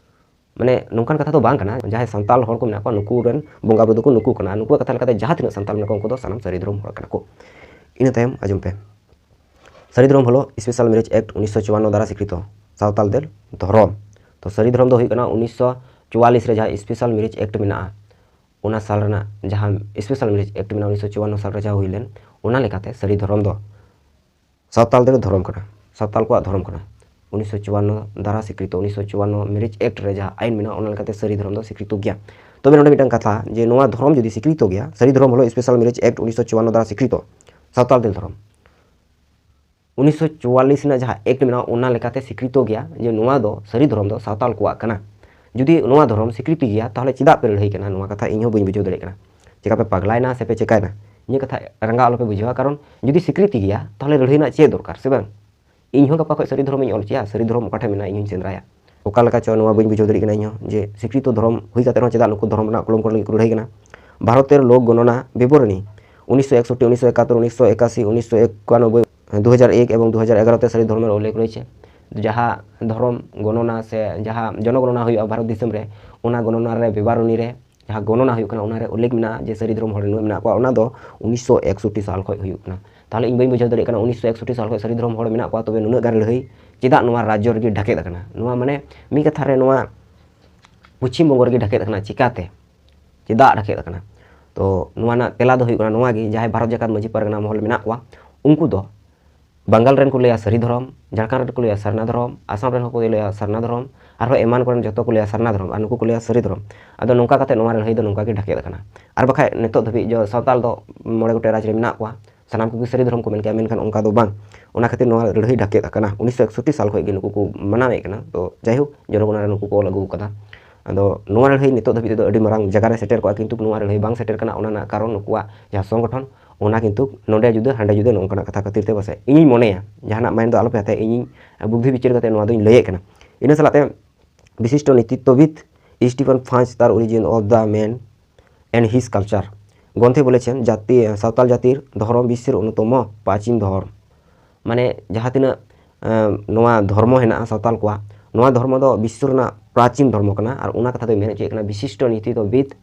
ᱢᱟᱱᱮ ᱱᱚᱝᱠᱟᱱ ᱠᱟᱛᱷᱟ ᱫᱚ ᱵᱟᱝ ᱠᱟᱱᱟ, ᱡᱟᱦᱟᱸᱭ ᱥᱟᱱᱛᱟᱞ ᱦᱚᱲ ᱠᱚ ᱢᱮᱱᱟᱜ ᱠᱚᱣᱟ, ᱱᱩᱠᱩ ᱨᱮᱱ ᱵᱚᱸᱜᱟ ᱵᱩᱨᱩ ᱫᱚᱠᱚ ᱱᱩᱠᱩ ᱠᱟᱱᱟ᱾ ᱱᱩᱠᱩᱣᱟᱜ ᱠᱟᱛᱷᱟ ᱞᱮᱠᱟᱛᱮ ᱡᱟᱦᱟᱸ ᱛᱤᱱᱟᱹᱜ ᱥᱟᱱᱛᱟᱞ ᱢᱮᱱᱟᱜ ᱠᱚᱣᱟ, ᱩᱱᱠᱩ ᱫᱚ ᱥᱟᱱᱟᱢ ᱥᱟᱹᱨᱤ ᱫᱷᱚᱨᱚᱢ ᱦᱚᱲ ᱠᱟᱱᱟ ᱠᱚ᱾ ᱤᱱᱟᱹ ᱛᱟᱭᱚᱢ ᱟᱸᱡᱚᱢ ᱯᱮ, ᱥᱟᱹᱨᱤ ᱫᱷᱚᱨᱚᱢ ᱦᱚᱞᱚ Special Marriage Act ᱩᱱᱤᱥᱥᱚ ᱪᱩᱣᱟᱱᱱᱚ ᱫᱟᱨᱟ ᱥᱤᱠᱨᱤᱛᱚ ᱥᱟᱶᱛᱟᱞ ᱫᱮᱞ ᱫᱷᱚᱨᱚᱢ᱾ ᱛᱚ ᱥᱟᱹᱨᱤ ᱫᱷᱚᱨᱚᱢ ᱫᱚ ᱦᱩᱭᱩᱜ ᱠᱟᱱᱟ ᱩᱱᱤᱥᱥᱚ ᱪᱩᱣᱟᱞᱤᱥ ᱨᱮ ᱡᱟᱦᱟᱸ Special Marriage Act ᱢᱮᱱᱟᱜᱼᱟ, ᱚᱱᱟ ᱥᱟᱞ ᱨᱮᱱᱟᱜ ᱡᱟᱦᱟᱸ Special Marriage Act ᱢᱮᱱᱟᱜᱼᱟ, ᱩᱱᱤᱥᱥᱚ ᱪᱩᱣᱟᱱᱱᱚ ᱥᱟᱞ ᱨᱮ ᱡᱟᱦᱟᱸ ᱦᱩᱭ ᱞᱮᱱ, ᱚᱱᱟ ᱞᱮᱠᱟᱛᱮ ᱥᱟᱹᱨᱤ ᱫᱷᱚᱨᱚᱢ ᱫᱚ ᱥᱟᱶᱛᱟᱞ ᱫᱚ ᱫᱷᱚᱨᱚᱢ ᱠᱟᱱᱟ, ᱥᱟᱶᱛᱟᱞ ᱠᱚᱣᱟᱜ ᱫᱷᱚᱨᱚᱢ ᱠᱟᱱᱟ᱾ ᱩᱱᱤᱥᱥᱚ ᱪᱩᱣᱟᱱᱱᱚ ᱫᱟᱨᱟ ᱥᱤᱠᱨᱤᱛᱚ, ᱩᱱᱤᱥᱥᱚ ᱪᱩᱣᱟᱱᱱᱚ Marriage Act ᱨᱮ ᱡᱟᱦᱟᱸ ᱟᱭᱤᱱ ᱢᱮᱱᱟᱜᱼᱟ, ᱚᱱᱟ ᱞᱮᱠᱟᱛᱮ ᱥᱟᱹᱨᱤ ᱫᱷᱚᱨᱚᱢ ᱫᱚ ᱥᱤᱠᱨᱤᱛᱚ ᱜᱮᱭᱟ᱾ ᱛᱚᱵᱮ ᱱᱚᱰᱮ ᱢᱤᱫᱴᱟᱝ ᱠᱟᱛᱷᱟ, ᱡᱮ ᱱᱚᱣᱟ ᱫᱷᱚᱨᱚᱢ ᱡᱩᱫᱤ ᱥᱤᱠᱨᱤᱛᱚ ᱜᱮᱭᱟ, ᱥᱟᱹᱨᱤ ᱫᱷᱚᱨᱚᱢ ᱦᱚᱞᱚ Special Marriage Act ᱩᱱᱤᱥᱥᱚ ᱪᱩᱣᱟᱱᱱᱚ ᱫᱟᱨᱟ ᱥᱤᱠᱨᱤᱛᱚ ᱥᱟᱶᱛᱟᱞ ᱫᱮᱞ ᱫᱷᱚᱨᱚᱢ, ᱩᱱᱤᱥᱥᱚ ᱪᱩᱣᱟᱞᱤᱥ ᱨᱮᱱᱟᱜ ᱡᱟᱦᱟᱸ Act ᱢᱮᱱᱟᱜᱼᱟ, ᱚᱱᱟ ᱞᱮᱠᱟᱛᱮ ᱥᱤᱠᱨᱤᱛᱚ ᱜᱮᱭᱟ ᱡᱮ ᱱᱚᱣᱟ ᱫᱚ ᱥᱟᱹᱨᱤ ᱫᱷᱚᱨᱚᱢ ᱫᱚ ᱥᱟᱶᱛᱟᱞ ᱠᱚᱣᱟᱜ ᱠᱟᱱᱟ᱾ ᱡᱩᱫᱤ ᱱᱚᱣᱟ ᱫᱷᱚᱨᱚᱢ ᱥᱤᱠᱨᱤᱛᱤ ᱜᱮᱭᱟ, ᱛᱟᱦᱚᱞᱮ ᱪᱮᱫᱟᱜ ᱯᱮ ᱞᱟᱹᱲᱦᱟᱹᱭ ᱠᱟᱱᱟ? ᱱᱚᱣᱟ ᱠᱟᱛᱷᱟ ᱤᱧ ᱦᱚᱸ ᱵᱟᱹᱧ ᱵᱩᱡᱷᱟᱹᱣ ᱫᱟᱲᱮᱭᱟᱜ ᱠᱟᱱᱟ᱾ ᱪᱮᱠᱟ ᱯᱮ ᱯᱟᱜᱽᱞᱟᱭᱮᱱᱟ ᱥᱮ ᱯᱮ ᱪᱮᱠᱟᱭᱮᱱᱟ? ᱤᱧᱟᱹᱜ ᱠᱟᱛᱷᱟ ᱨᱟᱸᱜᱟᱣ ᱟᱞᱚ ᱯᱮ ᱵᱩᱡᱷᱟᱹᱣᱟ, ᱠᱟᱨᱚᱱ ᱡᱩᱫᱤ ᱥᱤᱠᱨᱤᱛᱤ ᱜᱮᱭᱟ, ᱛᱟᱦᱚᱞᱮ ᱞᱟᱹᱲᱦᱟᱹᱭ ᱨᱮᱱᱟᱜ ᱪᱮᱫ ᱫᱚᱨᱠᱟᱨ, ᱥᱮ ᱵᱟᱝ? ᱤᱧ ᱦᱚᱸ ᱜᱟᱯᱟ ᱠᱷᱚᱱ ᱥᱟᱹᱨᱤ ᱫᱷᱚᱨᱚᱢᱤᱧ ᱚᱞ ᱦᱚᱪᱚᱭᱟ, ᱥᱟᱹᱨᱤ ᱫᱷᱚᱨᱚᱢ ᱚᱠᱟ ᱴᱷᱮᱱ ᱢᱮᱱᱟᱜᱼᱟ, ᱤᱧ ᱦᱚᱸᱧ ᱥᱮᱸᱫᱽᱨᱟᱭᱟ᱾ ᱚᱠᱟ ᱞᱮᱠᱟ ᱪᱚ ᱱᱚᱣᱟ ᱵᱟᱹᱧ ᱵᱩᱡᱷᱟᱹᱣ ᱫᱟᱲᱮᱭᱟᱜ ᱠᱟᱱᱟ ᱤᱧ ᱦᱚᱸ, ᱡᱮ ᱥᱤᱠᱨᱤᱛᱚ ᱫᱷᱚᱨᱚᱢ ᱦᱩᱭ ᱠᱟᱛᱮ ᱨᱮᱦᱚᱸ ᱪᱮᱫᱟᱜ ᱱᱩᱠᱩ ᱫᱷᱚᱨᱚᱢ ᱨᱮᱱᱟᱜ ᱠᱚᱞᱚᱢ ᱠᱚ ᱞᱟᱹᱜᱤᱫ ᱠᱚ ᱞᱟᱹᱲᱦᱟᱹᱭ ᱠᱟᱱᱟ᱾ ᱵᱷᱟᱨᱚᱛᱮᱨ ᱞᱳᱠ ᱜᱚᱱᱚᱱᱟ ᱵᱤᱵᱚᱨᱚᱱᱤ ᱩᱱᱤᱥᱥᱚ ᱮᱠᱥᱚᱴᱴᱤ, ᱩᱱᱤᱥᱥᱚ ᱮᱠᱟᱛᱛᱳᱨ, ᱩᱱᱤᱥᱥᱚ ᱮᱠᱟᱥᱤ, ᱩᱱᱤᱥᱥᱚ ᱮᱠᱟᱱᱚᱵᱵᱳᱭ, ᱫᱩ ᱦᱟᱡᱟᱨ ᱮᱠ ᱮᱵᱚᱝ ᱫᱩ ᱦᱟᱡᱟᱨ ᱮᱜᱟᱨᱚ ᱛᱮ ᱥᱟᱹᱨᱤ ᱫᱷᱚᱨᱚᱢ ᱨᱮ ᱩᱞᱞᱮᱠᱷ ᱨᱚᱭᱮᱪᱷᱮ᱾ ᱡᱟᱦᱟᱸ ᱫᱷᱚᱨᱚᱢ ᱜᱚᱱᱚᱱᱟ ᱥᱮ ᱡᱟᱦᱟᱸ ᱡᱚᱱᱚᱜᱚᱱᱚᱱᱟ ᱦᱩᱭᱩᱜᱼᱟ ᱵᱷᱟᱨᱚᱛ ᱫᱤᱥᱚᱢ ᱨᱮ, ᱚᱱᱟ ᱜᱚᱱᱚᱱᱟ ᱨᱮ ᱵᱤᱵᱚᱨᱚᱱᱤ ᱨᱮ ᱡᱟᱦᱟᱸ ᱜᱚᱱᱚᱱᱟ ᱦᱩᱭᱩᱜ ᱠᱟᱱᱟ, ᱚᱱᱟᱨᱮ ᱩᱞᱞᱮᱠᱷ ᱢᱮᱱᱟᱜᱼᱟ ᱡᱮ ᱥᱟᱹᱨᱤ ᱫᱷᱚᱨᱚᱢ ᱦᱚᱲ ᱱᱩᱱᱟᱹᱜ ᱢᱮᱱᱟᱜ ᱠᱚᱣᱟ᱾ ᱚᱱᱟ ᱫᱚ ᱩᱱᱤᱥᱥᱚ ᱮᱠᱥᱚᱴᱴᱤ ᱥᱟᱞ ᱠᱷᱚᱱ ᱦᱩᱭᱩᱜ ᱠᱟᱱᱟ᱾ ᱛᱟᱦᱚᱞᱮ ᱤᱧ ᱵᱟᱹᱧ ᱵᱩᱡᱷᱟᱹᱣ ᱫᱟᱲᱮᱭᱟᱜ ᱠᱟᱱᱟ, ᱩᱱᱤᱥᱥᱚ ᱮᱠᱥᱚᱴᱴᱤ ᱥᱟᱞ ᱠᱷᱚᱱ ᱥᱟᱹᱨᱤ ᱫᱷᱚᱨᱚᱢ ᱦᱚᱲ ᱢᱮᱱᱟᱜ ᱠᱚᱣᱟ, ᱛᱚᱵᱮ ᱱᱩᱱᱟᱹᱜ ᱜᱟᱱ ᱞᱟᱹᱲᱦᱟᱹᱭ ᱪᱮᱫᱟᱜ ᱱᱚᱣᱟ ᱨᱟᱡᱽᱡᱚ ᱨᱮᱜᱮ ᱰᱷᱟᱠᱮᱫ ᱟᱠᱟᱱᱟ? ᱱᱚᱣᱟ ᱢᱟᱱᱮ ᱢᱤᱫ ᱠᱟᱛᱷᱟ ᱨᱮ ᱱᱚᱣᱟ ᱯᱚᱪᱷᱤᱢ ᱵᱚᱝᱜᱚ ᱨᱮᱜᱮ ᱰᱷᱟᱠᱮᱫ ᱟᱠᱟᱱᱟ᱾ ᱪᱤᱠᱟᱛᱮ? ᱪᱮᱫᱟᱜ ᱰᱷᱟᱠᱮᱫ ᱟᱠᱟᱱᱟ? ᱛᱚ ᱱᱚᱣᱟ ᱨᱮᱱᱟᱜ ᱛᱮᱞᱟ ᱫᱚ ᱦᱩᱭᱩᱜ ᱠᱟᱱᱟ ᱱᱚᱣᱟ ᱜᱮ, ᱡᱟᱦᱟᱸᱭ ᱵᱷᱟᱨᱚᱛ ᱡᱟᱠᱟᱛ ᱢᱟᱹᱡᱷᱤ ᱯᱟᱨᱜᱟᱱᱟ ᱢᱚᱦᱚᱞ ᱢᱮᱱᱟᱜ ᱠᱚᱣᱟ, ᱩᱱᱠᱩ ᱫᱚ ᱵᱟᱝᱜᱟᱞ ᱨᱮᱱ ᱠᱚ ᱞᱟᱹᱭᱟ ᱥᱟᱹᱨᱤ ᱫᱷᱚᱨᱚᱢ, ᱡᱷᱟᱲᱠᱷᱚᱸᱰ ᱨᱮᱱ ᱠᱚ ᱞᱟᱹᱭᱟ ᱥᱟᱨᱱᱟ ᱫᱷᱚᱨᱚᱢ, ᱟᱥᱟᱢ ᱨᱮᱱ ᱦᱚᱸᱠᱚ ᱞᱟᱹᱭᱟ ᱥᱟᱨᱱᱟ ᱫᱷᱚᱨᱚᱢ, ᱟᱨᱦᱚᱸ ᱮᱢᱟᱱ ᱠᱚᱨᱮᱱ ᱡᱚᱛᱚ ᱠᱚ ᱞᱟᱹᱭᱟ ᱥᱟᱨᱱᱟ ᱫᱷᱚᱨᱚᱢ, ᱟᱨ ᱱᱩᱠᱩ ᱠᱚ ᱞᱟᱹᱭᱟ ᱥᱟᱹᱨᱤ ᱫᱷᱚᱨᱚᱢ᱾ ᱟᱫᱚ ᱱᱚᱝᱠᱟ ᱠᱟᱛᱮ ᱱᱚᱣᱟ ᱞᱟᱹᱲᱦᱟᱹᱭ ᱫᱚ ᱱᱚᱝᱠᱟ ᱜᱮ ᱰᱷᱟᱠᱮᱫ ᱟᱠᱟᱱᱟ᱾ ᱟᱨ ᱵᱟᱠᱷᱟᱡ ᱱᱤᱛᱚᱜ ᱫᱷᱟᱹᱵᱤᱡ ᱡᱚ ᱥᱟᱶᱛᱟᱞ ᱫᱚ ᱢᱚᱬᱮ ᱜᱚᱴᱮᱡ ᱨᱟᱡᱽ ᱨᱮ ᱢᱮᱱᱟᱜ ᱠᱚᱣᱟ, ᱥᱟᱱᱟᱢ ᱠᱚᱜᱮ ᱥᱟᱹᱨᱤ ᱫᱷᱚᱨᱚᱢ ᱠᱚ ᱢᱮᱱ ᱠᱮᱭᱟ, ᱢᱮᱱᱠᱷᱟᱱ ᱚᱱᱠᱟ ᱫᱚ ᱵᱟᱝ᱾ ᱚᱱᱟ ᱠᱷᱟᱹᱛᱤᱨ ᱱᱚᱣᱟ ᱞᱟᱹᱲᱦᱟᱹᱭ ᱰᱷᱟᱠᱮᱫ ᱟᱠᱟᱱᱟ᱾ ᱩᱱᱤᱥᱥᱚ ᱮᱠᱥᱚᱴᱴᱤ ᱥᱟᱞ ᱠᱷᱚᱱ ᱜᱮ ᱱᱩᱠᱩ ᱠᱚ ᱢᱟᱱᱟᱣᱮᱫ ᱠᱟᱱᱟ᱾ ᱛᱚ ᱡᱟᱭᱦᱳᱠ, ᱡᱚᱱᱚᱜᱚᱱᱚᱱᱟ ᱨᱮ ᱱᱩᱠᱩ ᱠᱚ ᱚᱞ ᱟᱹᱜᱩ ᱟᱠᱟᱫᱟ᱾ ᱟᱫᱚ ᱱᱚᱣᱟ ᱞᱟᱹᱲᱦᱟᱹᱭ ᱱᱤᱛᱚᱜ ᱫᱷᱟᱹᱵᱤᱡ ᱛᱮᱫᱚ ᱟᱹᱰᱤ ᱢᱟᱨᱟᱝ ᱡᱟᱭᱜᱟ ᱨᱮ ᱥᱮᱴᱮᱨ ᱠᱚᱜᱼᱟ, ᱠᱤᱱᱛᱩ ᱱᱚᱣᱟ ᱞᱟᱹᱲᱦᱟᱹᱭ ᱵᱟᱝ ᱥᱮᱴᱮᱨ ᱠᱟᱱᱟ᱾ ᱚᱱᱟ ᱨᱮᱱᱟᱜ ᱠᱟᱨᱚᱱ ᱱᱩᱠᱩᱣᱟᱜ ᱡᱟᱦᱟᱸ ᱥᱚᱝᱜᱚᱴᱷᱚᱱ, ᱚᱱᱟ ᱠᱤᱱᱛᱩ ᱱᱚᱰᱮ ᱡᱩᱫᱟᱹ ᱦᱟᱸᱰᱮ ᱡᱩᱫᱟᱹ, ᱱᱚᱝᱠᱟᱱᱟᱜ ᱠᱟᱛᱷᱟ ᱠᱷᱟᱹᱛᱤᱨ ᱛᱮ ᱯᱟᱥᱮᱡ ᱤᱧᱤᱧ ᱢᱚᱱᱮᱭᱟ, ᱡᱟᱦᱟᱱᱟᱜ ᱢᱟᱭᱤᱱᱰ ᱫᱚ ᱟᱞᱚᱯᱮ ᱦᱟᱛᱟᱭᱟ, ᱤᱧᱤᱧ ᱵᱩᱫᱽᱫᱷᱤ ᱵᱤᱪᱟᱹᱨ ᱠᱟᱛᱮ ᱱᱚᱣᱟ ᱫᱚᱧ ᱞᱟᱹᱭᱮᱫ ᱠᱟᱱᱟ᱾ ᱤᱱᱟᱹ ᱥᱟᱞᱟᱜ ᱛᱮ ᱵᱤᱥᱤᱥᱴᱚ ᱱᱮᱛᱨᱤᱛᱵᱤᱫ ᱥᱴᱤᱯᱷᱮᱱ ᱯᱷᱟᱱᱪ ᱛᱟᱨ Origin of the Man and His Culture ᱜᱨᱚᱱᱛᱷᱮ ᱵᱚᱞᱮᱪᱷᱮᱱ, ᱡᱟᱹᱛᱤ, ᱥᱟᱶᱛᱟᱞ ᱡᱟᱹᱛᱤ ᱫᱷᱚᱨᱚᱢ ᱵᱤᱥᱥᱚᱨ ᱚᱱᱱᱚᱛᱚᱢ ᱯᱨᱟᱪᱤᱱ ᱫᱷᱚᱨᱚᱢ, ᱢᱟᱱᱮ ᱡᱟᱦᱟᱸ ᱛᱤᱱᱟᱹᱜ ᱮᱸ, ᱱᱚᱣᱟ ᱫᱷᱚᱨᱢᱚ ᱦᱮᱱᱟᱜᱼᱟ ᱥᱟᱶᱛᱟᱞ ᱠᱚᱣᱟᱜ, ᱱᱚᱣᱟ ᱫᱷᱚᱨᱢᱚ ᱫᱚ ᱵᱤᱥᱥᱚ ᱨᱮᱱᱟᱜ ᱯᱨᱟᱪᱤᱱ ᱫᱷᱚᱨᱢᱚ ᱠᱟᱱᱟ᱾ ᱟᱨ ᱚᱱᱟ ᱠᱟᱛᱷᱟ ᱫᱚᱭ ᱢᱮᱱ ᱦᱚᱪᱚᱭᱮᱫ ᱠᱟᱱᱟ ᱵᱤᱥᱤᱥᱴᱚ ᱱᱮᱛᱨᱤᱛᱵᱤᱫ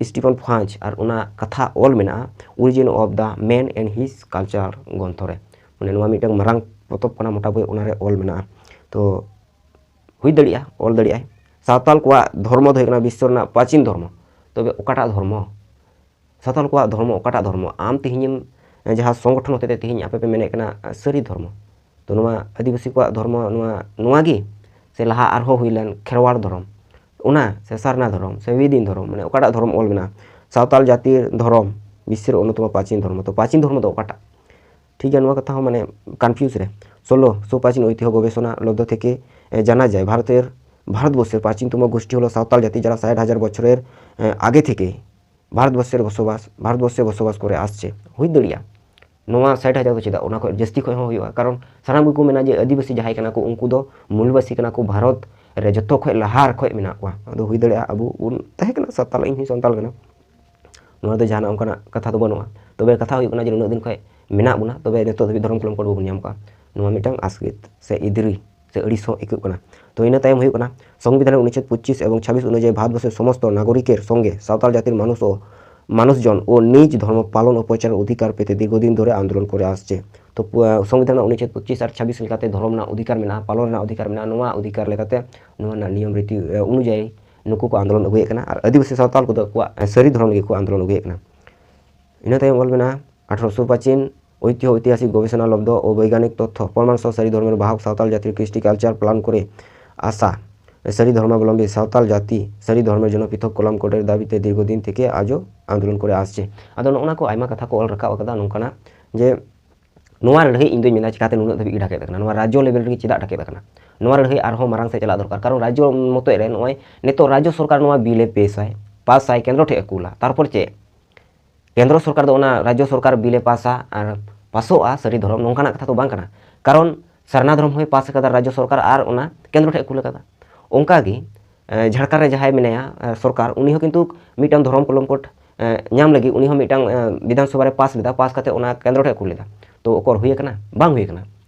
ᱥᱴᱤᱯᱷᱮᱱ ᱯᱷᱟᱱᱪ, ᱟᱨ ᱚᱱᱟ ᱠᱟᱛᱷᱟ ᱚᱞ ᱢᱮᱱᱟᱜᱼᱟ Origin of the Man and His Culture ᱜᱨᱚᱱᱛᱷᱚ ᱨᱮ᱾ ᱢᱟᱱᱮ ᱱᱚᱣᱟ ᱢᱤᱫᱴᱟᱝ ᱢᱟᱨᱟᱝ ᱯᱚᱛᱚᱵ ᱠᱟᱱᱟ, ᱢᱚᱴᱟ ᱵᱳᱭ, ᱚᱱᱟᱨᱮ ᱚᱞ ᱢᱮᱱᱟᱜᱼᱟ᱾ ᱛᱚ ᱦᱩᱭ ᱫᱟᱲᱮᱭᱟᱜᱼᱟ, ᱚᱞ ᱫᱟᱲᱮᱭᱟᱜᱼᱟᱭ, ᱥᱟᱶᱛᱟᱞ ᱠᱚᱣᱟᱜ ᱫᱷᱚᱨᱢᱚ ᱫᱚ ᱦᱩᱭᱩᱜ ᱠᱟᱱᱟ ᱵᱤᱥᱥᱚ ᱨᱮᱱᱟᱜ ᱯᱨᱟᱪᱤᱱ ᱫᱷᱚᱨᱢᱚ᱾ ᱛᱚᱵᱮ ᱚᱠᱟᱴᱟᱜ ᱫᱷᱚᱨᱢᱚ? ᱥᱟᱶᱛᱟᱞ ᱠᱚᱣᱟᱜ ᱫᱷᱚᱨᱢᱚ ᱚᱠᱟᱴᱟᱜ ᱫᱷᱚᱨᱢᱚ? ᱟᱢ ᱛᱮᱦᱮᱧᱮᱢ, ᱡᱟᱦᱟᱸ ᱥᱚᱝᱜᱚᱴᱷᱚᱱ ᱦᱚᱛᱮᱛᱮ ᱛᱮᱦᱮᱧ ᱟᱯᱮ ᱯᱮ ᱢᱮᱱᱮᱫ ᱠᱟᱱᱟ ᱥᱟᱹᱨᱤ ᱫᱷᱚᱨᱢᱚ, ᱛᱚ ᱱᱚᱣᱟ ᱟᱹᱫᱤᱵᱟᱹᱥᱤ ᱠᱚᱣᱟᱜ ᱫᱷᱚᱨᱢᱚ ᱱᱚᱣᱟ, ᱱᱚᱣᱟ ᱜᱮ? ᱥᱮ ᱞᱟᱦᱟ ᱟᱨᱦᱚᱸ ᱦᱩᱭ ᱞᱮᱱ ᱠᱷᱮᱨᱣᱟᱲ ᱫᱷᱚᱨᱚᱢ, ᱚᱱᱟ ᱥᱮ ᱥᱟᱨᱱᱟ ᱫᱷᱚᱨᱚᱢ ᱥᱮ ᱵᱤᱫᱤᱱ ᱫᱷᱚᱨᱚᱢ, ᱢᱟᱱᱮ ᱚᱠᱟᱴᱟᱜ ᱫᱷᱚᱨᱚᱢ ᱚᱞ ᱢᱮᱱᱟᱜᱼᱟ? ᱥᱟᱶᱛᱟᱞ ᱡᱟᱹᱛᱤ ᱫᱷᱚᱨᱚᱢ ᱵᱤᱥᱥᱚᱨ ᱚᱱᱱᱚᱛᱚᱢ ᱯᱨᱟᱪᱤᱱ ᱫᱷᱚᱨᱢᱚ, ᱛᱚ ᱯᱨᱟᱪᱤᱱ ᱫᱷᱚᱨᱢᱚ ᱫᱚ ᱚᱠᱟᱴᱟᱜ? ᱴᱷᱤᱠ ᱜᱮᱭᱟ, ᱱᱚᱣᱟ ᱠᱟᱛᱷᱟ ᱦᱚᱸ ᱢᱟᱱᱮ ᱠᱚᱱᱯᱷᱤᱭᱩᱡᱽ ᱨᱮ᱾ ᱥᱳᱞᱳ, ᱥᱩᱯᱨᱟᱪᱤᱱ ᱳᱭᱛᱤᱦᱚ ᱜᱚᱵᱮᱥᱚᱱᱟ ᱞᱚᱵᱽᱫᱷ ᱛᱷᱮᱠᱮ, ᱮ, জানা যায় ভারতের, ভারতবর্ষের প্রাচীনতম গোষ্ঠী হলো সাঁওতাল জাতি, যারা ষাট হাজার বছরের, এ, আগে থেকে ভারতবর্ষের বসবাস, ভারতবর্ষে বসবাস করে আসছে। ᱦᱩᱭ ᱫᱟᱲᱮᱭᱟᱜᱼᱟ, ᱱᱚᱣᱟ ᱥᱟᱴ ᱦᱟᱡᱟᱨ ᱫᱚ ᱪᱮᱫᱟᱜ, ᱚᱱᱟ ᱠᱷᱚᱱ ᱡᱟᱹᱥᱛᱤ ᱠᱷᱚᱱ ᱦᱚᱸ ᱦᱩᱭᱩᱜᱼᱟ᱾ ᱠᱟᱨᱚᱱ ᱥᱟᱱᱟᱢ ᱜᱮᱠᱚ ᱢᱮᱱᱟ ᱡᱮ ᱟᱹᱫᱤᱵᱟᱹᱥᱤ ᱡᱟᱦᱟᱸᱭ ᱠᱟᱱᱟ ᱠᱚ, ᱩᱱᱠᱩ ᱫᱚ ᱢᱩᱞᱵᱟᱹᱥᱤ ᱠᱟᱱᱟ ᱠᱚ, ᱵᱷᱟᱨᱚᱛ ᱨᱮ ᱡᱚᱛᱚ ᱠᱷᱚᱱ ᱞᱟᱦᱟ ᱠᱷᱚᱱ ᱢᱮᱱᱟᱜ ᱠᱚᱣᱟ᱾ ᱟᱫᱚ ᱦᱩᱭ ᱫᱟᱲᱮᱭᱟᱜᱼᱟ ᱟᱵᱚ ᱵᱚᱱ ᱛᱟᱦᱮᱸ ᱠᱟᱱᱟ ᱥᱟᱱᱛᱟᱲ, ᱤᱧ ᱦᱚᱸᱧ ᱥᱟᱱᱛᱟᱲ ᱠᱟᱱᱟ, ᱱᱚᱣᱟ ᱫᱚ ᱡᱟᱦᱟᱱᱟᱜ ᱚᱱᱠᱟᱱᱟᱜ ᱠᱟᱛᱷᱟ ᱫᱚ ᱵᱟᱹᱱᱩᱜᱼᱟ᱾ ᱛᱚᱵᱮ ᱠᱟᱛᱷᱟ ᱦᱩᱭᱩᱜ ᱠᱟᱱᱟ ᱡᱮ ᱱᱩᱱᱟᱹᱜ ᱫᱤᱱ ᱠᱷᱚᱱ ᱢᱮᱱᱟᱜ ᱵᱚᱱᱟ, ᱛᱚᱵᱮ ᱱᱤᱛᱚᱜ ᱫᱷᱟᱹᱵᱤᱡ ᱫᱷᱚᱨᱚᱢ ᱠᱚᱞᱚᱢ ᱠᱳᱰ ᱵᱟᱵᱚᱱ ᱧᱟᱢ ᱠᱟᱜᱼᱟ᱾ ᱱᱚᱣᱟ ᱢᱤᱫᱴᱟᱝ ᱟᱥᱠᱮᱛ ᱥᱮ ᱤᱫᱽᱨᱤ ᱥᱮ ᱟᱹᱲᱤᱥ ᱦᱚᱸ ᱟᱹᱭᱠᱟᱹᱜ ᱠᱟᱱᱟ᱾ ᱛᱚ ᱤᱱᱟᱹ ᱛᱟᱭᱚᱢ ᱦᱩᱭᱩᱜ ᱠᱟᱱᱟ, ᱥᱚᱝᱵᱤᱫᱷᱟᱱ ᱨᱮ ᱚᱱᱩᱪᱷᱮᱫ ᱯᱚᱸᱪᱤᱥ ᱮᱵᱚᱝ ᱪᱷᱟᱵᱵᱤᱥ ᱚᱱᱩᱡᱟᱭᱤ ᱵᱷᱟᱨᱚᱛᱵᱚᱨᱥᱮᱨ ᱥᱚᱢᱚᱥᱛᱚ ᱱᱟᱜᱚᱨᱤᱠᱮᱨ ᱥᱚᱝᱜᱮ ᱥᱟᱶᱛᱟᱞ ᱡᱟᱹᱛᱤᱨ ᱢᱟᱱᱩᱥ ᱳ ᱢᱟᱱᱩᱥᱡᱚᱱ ᱳ ᱱᱤᱡ ᱫᱷᱚᱨᱢᱚ ᱯᱟᱞᱚᱱ ᱳ ᱯᱨᱚᱪᱟᱨ ᱚᱫᱷᱤᱠᱟᱨ ᱯᱮᱛᱮ ᱫᱤᱨᱜᱷᱚᱫᱤᱱ ᱫᱷᱚᱨᱮ ᱟᱱᱫᱳᱞᱚᱱ ᱠᱚᱨᱮ ᱟᱥᱪᱮ᱾ ᱛᱚ ᱯᱩ-, ᱥᱚᱝᱵᱤᱫᱷᱟᱱ ᱨᱮᱱᱟᱜ ᱚᱱᱩᱪᱷᱮᱫ ᱯᱚᱸᱪᱤᱥ ᱟᱨ ᱪᱷᱟᱵᱵᱤᱥ ᱞᱮᱠᱟᱛᱮ ᱫᱷᱚᱨᱚᱢ ᱨᱮᱱᱟᱜ ᱚᱫᱷᱤᱠᱟᱨ ᱢᱮᱱᱟᱜᱼᱟ, ᱯᱟᱞᱚᱱ ᱨᱮᱱᱟᱜ ᱚᱫᱷᱤᱠᱟᱨ ᱢᱮᱱᱟᱜᱼᱟ, ᱱᱚᱣᱟ ᱚᱫᱷᱤᱠᱟᱨ ᱞᱮᱠᱟᱛᱮ ᱱᱚᱣᱟ ᱨᱮᱱᱟᱜ ᱱᱤᱭᱚᱢ ᱨᱤᱛᱤ, ᱮ, ᱚᱱᱩᱡᱟᱭᱤ ᱱᱩᱠᱩ ᱠᱚ ᱟᱱᱫᱳᱞᱚᱱ ᱟᱹᱜᱩᱭᱮᱫ ᱠᱟᱱᱟ ᱟᱨ ᱟᱹᱫᱤᱵᱟᱹᱥᱤ ᱥᱟᱶᱛᱟᱞ ᱠᱚᱫᱚ ᱟᱠᱚᱣᱟᱜ, ᱮ, ᱥᱟᱹᱨᱤ ᱫᱷᱚᱨᱚᱢ ᱞᱟᱹᱜᱤᱫ ᱠᱚ ᱟᱱᱫᱳᱞᱚᱱ ᱟᱹᱜᱩᱭᱮᱫ ᱠᱟᱱᱟ᱾ ᱤᱱᱟᱹ ᱛᱟᱭᱚᱢ ᱚᱞ ᱢᱮᱱᱟᱜᱼᱟ, ᱟᱴᱷᱨᱚᱥᱚ ᱯᱟᱸᱪᱤᱱ ᱳᱭᱛᱤᱦᱚ ᱳᱭᱛᱤᱦᱟᱥᱤᱠ ᱜᱚᱵᱮᱥᱚᱱᱟ ᱞᱚᱵᱽᱫᱷᱚ ᱳ ᱵᱳᱭᱜᱟᱱᱤᱠ ᱛᱚᱛᱛᱷᱚ ᱯᱨᱚᱢᱟᱱ ᱥᱚᱦ ᱥᱟᱹᱨᱤ ᱫᱷᱚᱨᱢᱮᱨ ᱵᱟᱦᱚᱠ ᱥᱟᱶᱛᱟᱞ ᱡᱟᱹᱛᱤᱨ ᱠᱨᱤᱥᱴᱤ ᱠᱟᱞᱪᱟᱨ ᱯᱞᱟᱱ ᱠᱚᱨᱮ ᱟᱥᱟ ᱥᱟᱹᱨᱤ ᱫᱷᱚᱨᱢᱟᱵᱚᱞᱚᱢᱵᱤ ᱥᱟᱶᱛᱟᱞ ᱡᱟᱹᱛᱤ ᱥᱟᱹᱨᱤ ᱫᱷᱚᱨᱢᱮᱨ ᱡᱚᱱᱚ ᱯᱨᱤᱛᱷᱚᱠ ᱠᱚᱞᱟᱢ ᱠᱳᱰᱮᱨ ᱫᱟᱵᱤᱛᱮ ᱫᱤᱨᱜᱷᱚ ᱫᱤᱱ ᱛᱷᱮᱠᱮ ᱟᱡᱚ ᱟᱱᱫᱳᱞᱚᱱ ᱠᱚᱨᱮ ᱟᱥᱪᱮ᱾ ᱟᱫᱚ ᱱᱚᱜᱼᱚ ᱱᱟ ᱠᱚ ᱟᱭᱢᱟ ᱠᱟᱛᱷᱟ ᱠᱚ ᱚᱞ ᱨᱟᱠᱟᱵ ᱟᱠᱟᱫᱟ ᱱᱚᱝᱠᱟᱱᱟᱜ ᱡᱮ ᱱᱚᱣᱟ ᱞᱟᱹᱲᱦᱟᱹᱭ ᱤᱧ ᱫᱚᱧ ᱢᱮᱱᱟ ᱪᱤᱠᱟᱹᱛᱮ ᱱᱩᱱᱟᱹᱜ ᱫᱷᱟᱹᱵᱤᱡ ᱜᱮ ᱰᱷᱟᱠᱮᱫ ᱟᱠᱟᱱᱟ, ᱱᱚᱣᱟ ᱨᱟᱡᱽᱡᱚ ᱞᱮᱵᱮᱞ ᱨᱮᱜᱮ ᱪᱮᱫᱟᱜ ᱰᱷᱟᱠᱮᱫ ᱟᱠᱟᱱᱟ? ᱱᱚᱣᱟ ᱞᱟᱹᱲᱦᱟᱹᱭ ᱟᱨᱦᱚᱸ ᱢᱟᱨᱟᱝ ᱥᱮᱫ ᱪᱟᱞᱟᱜ ᱫᱚᱨᱠᱟᱨ, ᱠᱟᱨᱚᱱ ᱨᱟᱡᱽᱡᱚ ᱢᱚᱛᱚᱡ ᱨᱮ ᱱᱚᱜᱼᱚᱭ ᱱᱤᱛᱚᱜ ᱨᱟᱡᱽᱡᱚ ᱥᱚᱨᱠᱟᱨ ᱱᱚᱣᱟ ᱵᱤᱞ ᱮ ᱯᱮᱥᱟᱭ, ᱯᱟᱥᱟᱭ, ᱠᱮᱱᱫᱨᱚ ᱴᱷᱮᱡ ᱮ ᱠᱩᱞᱟ, ᱛᱟᱨᱯᱚᱨ ᱪᱮᱫ? ᱠᱮᱱᱫᱨᱚ ᱥᱚᱨᱠᱟᱨ ᱫᱚ ᱚᱱᱟ ᱨᱟᱡᱽᱡᱚ ᱥᱚᱨᱠᱟᱨ ᱵᱤᱞ ᱮ ᱯᱟᱥᱟ ᱟᱨ ᱯᱟᱥᱚᱜᱼᱟ ᱥᱟᱹᱨᱤ ᱫᱷᱚᱨᱚᱢ, ᱱᱚᱝᱠᱟᱱᱟᱜ ᱠᱟᱛᱷᱟ ᱫᱚ ᱵᱟᱝ ᱠᱟᱱᱟ᱾ ᱠᱟᱨᱚᱱ ᱥᱟᱨᱱᱟ ᱫᱷᱚᱨᱚᱢ ᱦᱚᱸᱭ ᱯᱟᱥ ᱟᱠᱟᱫᱟ ᱨᱟᱡᱽᱡᱚ ᱥᱚᱨᱠᱟᱨ ᱟᱨ ᱚᱱᱟ ᱠᱮᱱᱫᱨᱚ ᱴᱷᱮᱡ ᱮ ᱠᱩᱞ ᱟᱠᱟᱫᱟ᱾ ᱚᱱᱠᱟ ᱜᱮ, ᱮ, ᱡᱷᱟᱲᱠᱷᱚᱸᱰ ᱨᱮ ᱡᱟᱦᱟᱸᱭ ᱢᱮᱱᱟᱭᱟ, ᱮ, ᱥᱚᱨᱠᱟᱨ, ᱩᱱᱤ ᱦᱚᱸ ᱠᱤᱱᱛᱩ ᱢᱤᱫᱴᱟᱝ ᱫᱷᱚᱨᱚᱢ ᱠᱚᱞᱚᱢ ᱠᱳᱰ, ᱮ, ᱧᱟᱢ ᱞᱟᱹᱜᱤᱫ ᱩᱱᱤ ᱦᱚᱸ ᱢᱤᱫᱴᱟᱝ, ᱮ, ᱵᱤᱫᱷᱟᱱ ᱥᱚᱵᱷᱟ ᱨᱮ ᱯᱟᱥ ᱞᱮᱫᱟ, ᱯᱟᱥ ᱠᱟᱛᱮ ᱚᱱᱟ ᱠᱮᱱᱫᱨᱚ ᱴᱷᱮᱡ ᱮ ᱠᱩᱞ ᱞᱮᱫᱟ᱾ ᱛᱚ ᱚᱠᱚᱨ ᱦᱩᱭ ᱟᱠᱟᱱᱟ? ᱵᱟᱝ ᱦᱩᱭ ᱟᱠᱟᱱᱟ᱾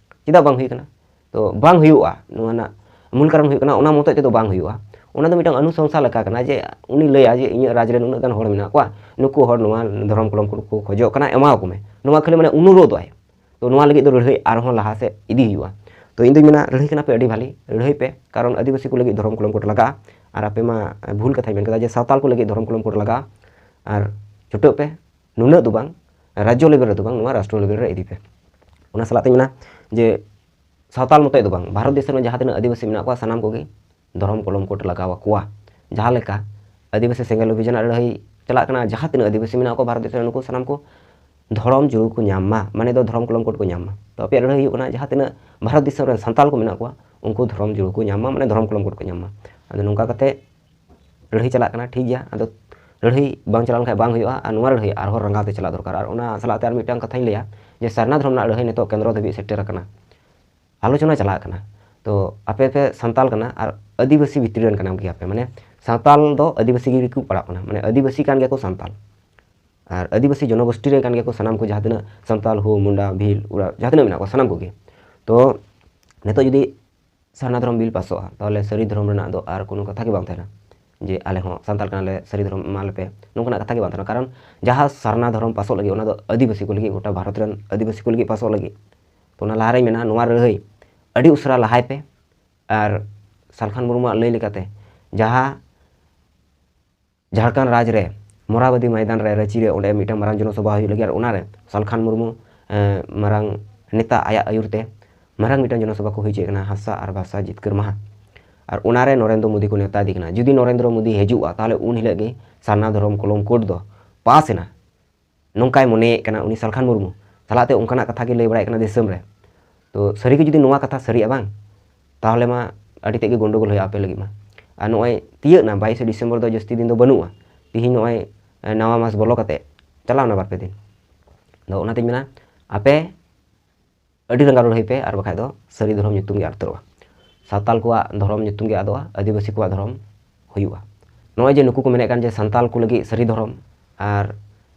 ᱪᱮᱫᱟᱜ ᱵᱟᱝ ᱦᱩᱭ ᱟᱠᱟᱱᱟ? ᱛᱚ ᱵᱟᱝ ᱦᱩᱭᱩᱜᱼᱟ, ᱱᱚᱣᱟ ᱨᱮᱱᱟᱜ ᱢᱩᱞ ᱠᱟᱨᱚᱱ ᱦᱩᱭᱩᱜ ᱠᱟᱱᱟ ᱚᱱᱟ ᱢᱚᱛᱚᱡ ᱛᱮᱫᱚ ᱵᱟᱝ ᱦᱩᱭᱩᱜᱼᱟ᱾ ᱚᱱᱟ ᱫᱚ ᱢᱤᱫᱴᱟᱝ ᱚᱱᱩᱥᱚᱝᱥᱟ ᱞᱮᱠᱟ ᱠᱟᱱᱟ ᱡᱮ ᱩᱱᱤ ᱞᱟᱹᱭᱟ ᱡᱮ ᱤᱧᱟᱹᱜ ᱨᱟᱡᱽ ᱨᱮ ᱱᱩᱱᱟᱹᱜ ᱜᱟᱱ ᱦᱚᱲ ᱢᱮᱱᱟᱜ ᱠᱚᱣᱟ, ᱱᱩᱠᱩ ᱦᱚᱲ ᱱᱚᱣᱟ ᱫᱷᱚᱨᱚᱢ ᱠᱚᱞᱚᱢ ᱠᱳᱰ ᱠᱚ ᱠᱷᱚᱡᱚᱜ ᱠᱟᱱᱟ, ᱮᱢᱟᱣᱟᱠᱚ ᱢᱮ, ᱱᱚᱣᱟ ᱠᱷᱟᱹᱞᱤ ᱢᱟᱱᱮ ᱚᱱᱩᱨᱳᱫᱷ ᱟᱭ᱾ ᱛᱚ ᱱᱚᱣᱟ ᱞᱟᱹᱜᱤᱫ ᱫᱚ ᱞᱟᱹᱲᱦᱟᱹᱭ ᱟᱨᱦᱚᱸ ᱞᱟᱦᱟ ᱥᱮᱫ ᱤᱫᱤ ᱦᱩᱭᱩᱜᱼᱟ᱾ ᱛᱚ ᱤᱧ ᱫᱩᱧ ᱢᱮᱱᱟ ᱞᱟᱹᱲᱦᱟᱹᱭ ᱠᱟᱱᱟ ᱯᱮ ᱟᱹᱰᱤ ᱵᱷᱟᱞᱤ, ᱞᱟᱹᱲᱦᱟᱹᱭ ᱯᱮ, ᱠᱟᱨᱚᱱ ᱟᱹᱫᱤᱵᱟᱹᱥᱤ ᱠᱚ ᱞᱟᱹᱜᱤᱫ ᱫᱷᱚᱨᱚᱢ ᱠᱚᱞᱚᱢ ᱠᱳᱰ ᱞᱟᱜᱟᱜᱼᱟ᱾ ᱟᱨ ᱟᱯᱮ ᱢᱟ ᱵᱷᱩᱞ ᱠᱟᱛᱷᱟᱧ ᱢᱮᱱ ᱠᱮᱫᱟ ᱡᱮ ᱥᱟᱶᱛᱟᱞ ᱠᱚ ᱞᱟᱹᱜᱤᱫ ᱫᱷᱚᱨᱚᱢ ᱠᱚᱞᱚᱢ ᱠᱳᱰ ᱞᱟᱜᱟᱜᱼᱟ, ᱟᱨ ᱪᱷᱩᱴᱟᱹᱜ ᱯᱮ, ᱱᱩᱱᱟᱹᱜ ᱫᱚ ᱵᱟᱝ, ᱨᱟᱡᱽᱡᱚ ᱞᱮᱵᱮᱞ ᱨᱮᱫᱚ ᱵᱟᱝ, ᱱᱚᱣᱟ ᱨᱟᱥᱴᱨᱚ ᱞᱮᱵᱮᱞ ᱨᱮ ᱤᱫᱤ ᱯᱮ᱾ ᱚᱱᱟ ᱥᱟᱞᱟᱜ ᱛᱮᱧ ᱢᱮᱱᱟ ᱡᱮ ᱥᱟᱶᱛᱟᱞ ᱢᱚᱛᱚᱡ ᱫᱚ ᱵᱟᱝ, ᱵᱷᱟᱨᱚᱛ ᱫᱤᱥᱚᱢ ᱨᱮ ᱡᱟᱦᱟᱸ ᱛᱤᱱᱟᱹᱜ ᱟᱹᱫᱤᱵᱟᱹᱥᱤ ᱢᱮᱱᱟᱜ ᱠᱚᱣᱟ ᱥᱟᱱᱟᱢ ᱠᱚᱜᱮ ᱫᱷᱚᱨᱚᱢ ᱠᱚᱞᱚᱢ ᱠᱳᱰ ᱞᱟᱜᱟᱣ ᱟᱠᱚᱣᱟ᱾ ᱡᱟᱦᱟᱸ ᱞᱮᱠᱟ ᱟᱹᱫᱤᱵᱟᱹᱥᱤ ᱥᱮᱸᱜᱮᱞ ᱚᱵᱷᱤᱡᱟᱱ ᱨᱮᱱᱟᱜ ᱞᱟᱹᱲᱦᱟᱹᱭ ᱪᱟᱞᱟᱜ ᱠᱟᱱᱟ, ᱡᱟᱦᱟᱸ ᱛᱤᱱᱟᱹᱜ ᱟᱹᱫᱤᱵᱟᱹᱥᱤ ᱢᱮᱱᱟᱜ ᱠᱚᱣᱟ ᱵᱷᱟᱨᱚᱛ ᱫᱤᱥᱚᱢ ᱨᱮ ᱱᱩᱠᱩ ᱥᱟᱱᱟᱢ ᱠᱚ ᱫᱷᱚᱨᱚᱢ ᱡᱩᱲᱩ ᱠᱚ ᱧᱟᱢ ᱢᱟ, ᱢᱟᱱᱮ ᱫᱚ ᱫᱷᱚᱨᱚᱢ ᱠᱚᱞᱚᱢ ᱠᱳᱰ ᱠᱚ ᱧᱟᱢ ᱢᱟ᱾ ᱛᱚ ᱟᱯᱮᱭᱟᱜ ᱞᱟᱹᱲᱦᱟᱹᱭ ᱦᱩᱭᱩᱜ ᱠᱟᱱᱟ ᱡᱟᱦᱟᱸ ᱛᱤᱱᱟᱹᱜ ᱵᱷᱟᱨᱚᱛ ᱫᱤᱥᱚᱢ ᱨᱮᱱ ᱥᱟᱱᱛᱟᱞ ᱠᱚ ᱢᱮᱱᱟᱜ ᱠᱚᱣᱟ, ᱩᱱᱠᱩ ᱫᱷᱚᱨᱚᱢ ᱡᱩᱲᱩ ᱠᱚ ᱧᱟᱢ ᱢᱟ, ᱢᱟᱱᱮ ᱫᱷᱚᱨᱚᱢ ᱠᱚᱞᱚᱢ ᱠᱳᱰ ᱠᱚ ᱧᱟᱢ ᱢᱟ᱾ ᱟᱫᱚ ᱱᱚᱝᱠᱟ ᱠᱟᱛᱮ ᱞᱟᱹᱲᱦᱟᱹᱭ ᱪᱟᱞᱟᱜ ᱠᱟᱱᱟ, ᱴᱷᱤᱠ ᱜᱮᱭᱟ᱾ ᱟᱫᱚ ᱞᱟᱹᱲᱦᱟᱹᱭ ᱵᱟᱝ ᱪᱟᱞᱟᱣ ᱞᱮᱱᱠᱷᱟᱱ ᱵᱟᱝ ᱦᱩᱭᱩᱜᱼᱟ, ᱟᱨ ᱱᱚᱣᱟ ᱞᱟᱹᱲᱦᱟᱹᱭ ᱟᱨᱦᱚᱸ ᱨᱟᱸᱜᱟᱣ ᱛᱮ ᱪᱟᱞᱟᱜ ᱫᱚᱨᱠᱟᱨ᱾ ᱟᱨ ᱚᱱᱟ ᱥᱟᱞᱟᱜ ᱛᱮ ᱟᱨ ᱢᱤᱫᱴᱟᱝ ᱠᱟᱛᱷᱟᱧ ᱞᱟᱹᱭᱟ ᱡᱮ ᱥᱟᱨᱱᱟ ᱫᱷᱚᱨᱚᱢ ᱨᱮᱱᱟᱜ ᱞᱟᱹᱲᱦᱟᱹᱭ ᱱᱤᱛᱚᱜ ᱠᱮᱱᱫᱨᱚ ᱫᱷᱟᱹᱵᱤᱡ ᱥᱮᱴᱮᱨ ᱟᱠᱟᱱᱟ, ᱟᱞᱳᱪᱚᱱᱟ ᱪᱟᱞᱟᱜ ᱠᱟᱱᱟ᱾ ᱛᱚ ᱟᱯᱮ ᱯᱮ ᱥᱟᱱᱛᱟᱞ ᱠᱟᱱᱟ ᱟᱨ ᱟᱹᱫᱤᱵᱟᱹᱥᱤ ᱵᱷᱤᱛᱨᱤ ᱨᱮᱱ ᱠᱟᱱᱟ ᱜᱮᱭᱟ ᱯᱮ, ᱢᱟᱱᱮ ᱥᱟᱱᱛᱟᱞ ᱫᱚ ᱟᱹᱫᱤᱵᱟᱹᱥᱤ ᱜᱮᱠᱚ ᱯᱟᱲᱟᱜ ᱠᱟᱱᱟ, ᱢᱟᱱᱮ ᱟᱹᱫᱤᱵᱟᱹᱥᱤ ᱠᱟᱱ ᱜᱮᱭᱟ ᱠᱚ ᱥᱟᱱᱛᱟᱞ᱾ ᱟᱨ ᱟᱹᱫᱤᱵᱟᱹᱥᱤ ᱡᱚᱱᱚᱜᱳᱥᱴᱤ ᱨᱮ ᱠᱟᱱ ᱜᱮᱭᱟ ᱠᱚ ᱥᱟᱱᱟᱢ ᱠᱚ, ᱡᱟᱦᱟᱸ ᱛᱤᱱᱟᱹᱜ ᱥᱟᱱᱛᱟᱞ, ᱦᱳ, ᱢᱩᱱᱰᱟ, ᱵᱷᱤᱞ, ᱳᱨᱟᱣ, ᱡᱟᱦᱟᱸ ᱛᱤᱱᱟᱹᱜ ᱢᱮᱱᱟᱜ ᱠᱚᱣᱟ ᱥᱟᱱᱟᱢ ᱠᱚᱜᱮ᱾ ᱛᱚ ᱱᱤᱛᱚᱜ ᱡᱩᱫᱤ ᱥᱟᱨᱱᱟ ᱫᱷᱚᱨᱚᱢ ᱵᱤᱞ ᱯᱟᱥᱚᱜᱼᱟ, ᱛᱟᱦᱚᱞᱮ ᱥᱟᱹᱨᱤ ᱫᱷᱚᱨᱚᱢ ᱨᱮᱱᱟᱜ ᱫᱚ ᱟᱨ ᱠᱳᱱᱳ ᱠᱟᱛᱷᱟ ᱜᱮ ᱵᱟᱝ ᱛᱟᱦᱮᱱᱟ᱾ ᱡᱮ ᱟᱞᱮ ᱦᱚᱸ ᱥᱟᱱᱛᱟᱲ ᱠᱟᱱᱟᱞᱮ, ᱥᱟᱹᱨᱤ ᱫᱷᱚᱨᱚᱢ ᱮᱢᱟ ᱞᱮᱯᱮ, ᱱᱚᱝᱠᱟᱱᱟᱜ ᱠᱟᱛᱷᱟ ᱜᱮ ᱵᱟᱝ ᱛᱟᱦᱮᱱᱟ᱾ ᱠᱟᱨᱚᱱ ᱡᱟᱦᱟᱸ ᱥᱟᱨᱱᱟ ᱫᱷᱚᱨᱚᱢ ᱯᱟᱥᱚᱜ ᱞᱟᱹᱜᱤᱫ, ᱚᱱᱟ ᱫᱚ ᱟᱹᱫᱤᱵᱟᱹᱥᱤ ᱠᱚ ᱞᱟᱹᱜᱤᱫ, ᱜᱚᱴᱟ ᱵᱷᱟᱨᱚᱛ ᱨᱮᱱ ᱟᱹᱫᱤᱵᱟᱹᱥᱤ ᱠᱚ ᱞᱟᱹᱜᱤᱫ ᱯᱟᱥᱚᱜ ᱞᱟᱹᱜᱤᱫ᱾ ᱛᱚ ᱚᱱᱟ ᱞᱟᱦᱟᱨᱮᱧ ᱢᱮᱱᱟ, ᱱᱚᱣᱟ ᱞᱟᱹᱲᱦᱟᱹᱭ ᱟᱹᱰᱤ ᱩᱥᱟᱹᱨᱟ ᱞᱟᱦᱟᱭ ᱯᱮ᱾ ᱟᱨ ᱥᱟᱞᱠᱷᱟᱱ ᱢᱩᱨᱢᱩᱣᱟᱜ ᱞᱟᱹᱭ ᱞᱮᱠᱟᱛᱮ, ᱡᱟᱦᱟᱸ ᱡᱷᱟᱲᱠᱷᱚᱸᱰ ᱨᱟᱡᱽ ᱨᱮ ᱢᱚᱨᱟᱵᱟᱫᱤ ᱢᱚᱭᱫᱟᱱ ᱨᱮ, ᱨᱟᱺᱪᱤ ᱨᱮ, ᱚᱸᱰᱮ ᱢᱤᱫᱴᱟᱝ ᱢᱟᱨᱟᱝ ᱡᱚᱱᱚᱥᱚᱵᱷᱟ ᱦᱩᱭᱩᱜ ᱞᱟᱹᱜᱤᱫ, ᱟᱨ ᱚᱱᱟᱨᱮ ᱥᱟᱞᱠᱷᱟᱱ ᱢᱩᱨᱢᱩ, ᱮᱸ, ᱢᱟᱨᱟᱝ ᱱᱮᱛᱟ, ᱟᱭᱟᱜ ᱟᱹᱭᱩᱨ ᱛᱮ ᱢᱟᱨᱟᱝ ᱢᱤᱫᱴᱟᱝ ᱡᱚᱱᱚᱥᱚᱵᱷᱟ ᱠᱚ ᱦᱩᱭ ᱦᱚᱪᱚᱭᱮᱫ ᱠᱟᱱᱟ, ᱦᱟᱥᱟ ᱟᱨ ᱵᱷᱟᱥᱟ ᱡᱤᱛᱠᱟᱹᱨ ᱢᱟᱦᱟ᱾ ᱟᱨ ᱚᱱᱟᱨᱮ ᱱᱚᱨᱮᱱᱫᱨᱚ ᱢᱳᱫᱤ ᱠᱚ ᱱᱮᱣᱛᱟ ᱤᱫᱤ ᱠᱟᱱᱟ᱾ ᱡᱩᱫᱤ ᱱᱚᱨᱮᱱᱫᱨᱚ ᱢᱳᱫᱤ ᱦᱤᱡᱩᱜᱼᱟ, ᱛᱟᱦᱚᱞᱮ ᱩᱱ ᱦᱤᱞᱳᱜ ᱜᱮ ᱥᱟᱨᱱᱟ ᱫᱷᱚᱨᱚᱢ ᱠᱚᱞᱚᱢ ᱠᱳᱰ ᱫᱚ ᱯᱟᱥ ᱮᱱᱟ, ᱱᱚᱝᱠᱟᱭ ᱢᱚᱱᱮᱭᱮᱫ ᱠᱟᱱᱟ ᱩᱱᱤ ᱥᱟᱞᱠᱷᱟᱱ ᱢᱩᱨᱢᱩ᱾ ᱥᱟᱞᱟᱜ ᱛᱮ ᱚᱱᱠᱟᱱᱟᱜ ᱠᱟᱛᱷᱟ ᱜᱮ ᱞᱟᱹᱭ ᱵᱟᱲᱟᱭᱮᱫ ᱠᱟᱱᱟ ᱫᱤᱥᱚᱢ ᱨᱮ᱾ ᱛᱚ ᱥᱟᱹᱨᱤ ᱜᱮ ᱡᱩᱫᱤ ᱱᱚᱣᱟ ᱠᱟᱛᱷᱟ ᱥᱟᱹᱨᱤᱜᱼᱟ ᱵᱟᱝ, ᱛᱟᱦᱚᱞᱮ ᱢᱟ ᱟᱹᱰᱤ ᱛᱮᱫ ᱜᱮ ᱜᱚᱱᱰᱚᱜᱳᱞ ᱦᱩᱭᱩᱜᱼᱟ ᱟᱯᱮ ᱞᱟᱹᱜᱤᱫ ᱢᱟ᱾ ᱟᱨ ᱱᱚᱜᱼᱚᱭ ᱛᱤᱭᱟᱹᱜ ᱮᱱᱟ ᱵᱟᱭᱤᱥᱮ ᱰᱤᱥᱮᱢᱵᱚᱨ ᱫᱚ ᱡᱟᱹᱥᱛᱤ ᱫᱤᱱ ᱫᱚ ᱵᱟᱹᱱᱩᱜᱼᱟ᱾ ᱛᱤᱦᱤᱧ ᱱᱚᱜᱼᱚᱭ, ᱮ, ᱱᱟᱣᱟ ᱢᱟᱥ ᱵᱚᱞᱚ ᱠᱟᱛᱮ ᱪᱟᱞᱟᱣ ᱮᱱᱟ ᱵᱟᱨ ᱯᱮ ᱫᱤᱱ᱾ ᱟᱫᱚ ᱚᱱᱟᱛᱤᱧ ᱢᱮᱱᱟ, ᱟᱯᱮ ᱟᱹᱰᱤ ᱨᱟᱸᱜᱟᱣ ᱞᱟᱹᱲᱦᱟᱹᱭ ᱯᱮ, ᱟᱨ ᱵᱟᱠᱷᱟᱡ ᱫᱚ ᱥᱟᱹᱨᱤ ᱫᱷᱚᱨᱚᱢ ᱧᱩᱛᱩᱢ ᱜᱮ ᱟᱫ ᱩᱛᱟᱹᱨᱚᱜᱼᱟ᱾ ᱥᱟᱱᱛᱟᱞ ᱠᱚᱣᱟᱜ ᱫᱷᱚᱨᱚᱢ ᱧᱩᱛᱩᱢ ᱜᱮ ᱟᱫᱚᱜᱼᱟ, ᱟᱹᱫᱤᱵᱟᱹᱥᱤ ᱠᱚᱣᱟᱜ ᱫᱷᱚᱨᱚᱢ ᱦᱩᱭᱩᱜᱼᱟ᱾ ᱱᱚᱜᱼᱚᱭ ᱡᱮ ᱱᱩᱠᱩ ᱠᱚ ᱢᱮᱱᱮᱫ ᱠᱟᱱ ᱡᱮ ᱥᱟᱱᱛᱟᱞ ᱠᱚ ᱞᱟᱹᱜᱤᱫ ᱥᱟᱹᱨᱤ ᱫᱷᱚᱨᱚᱢ, ᱟᱨ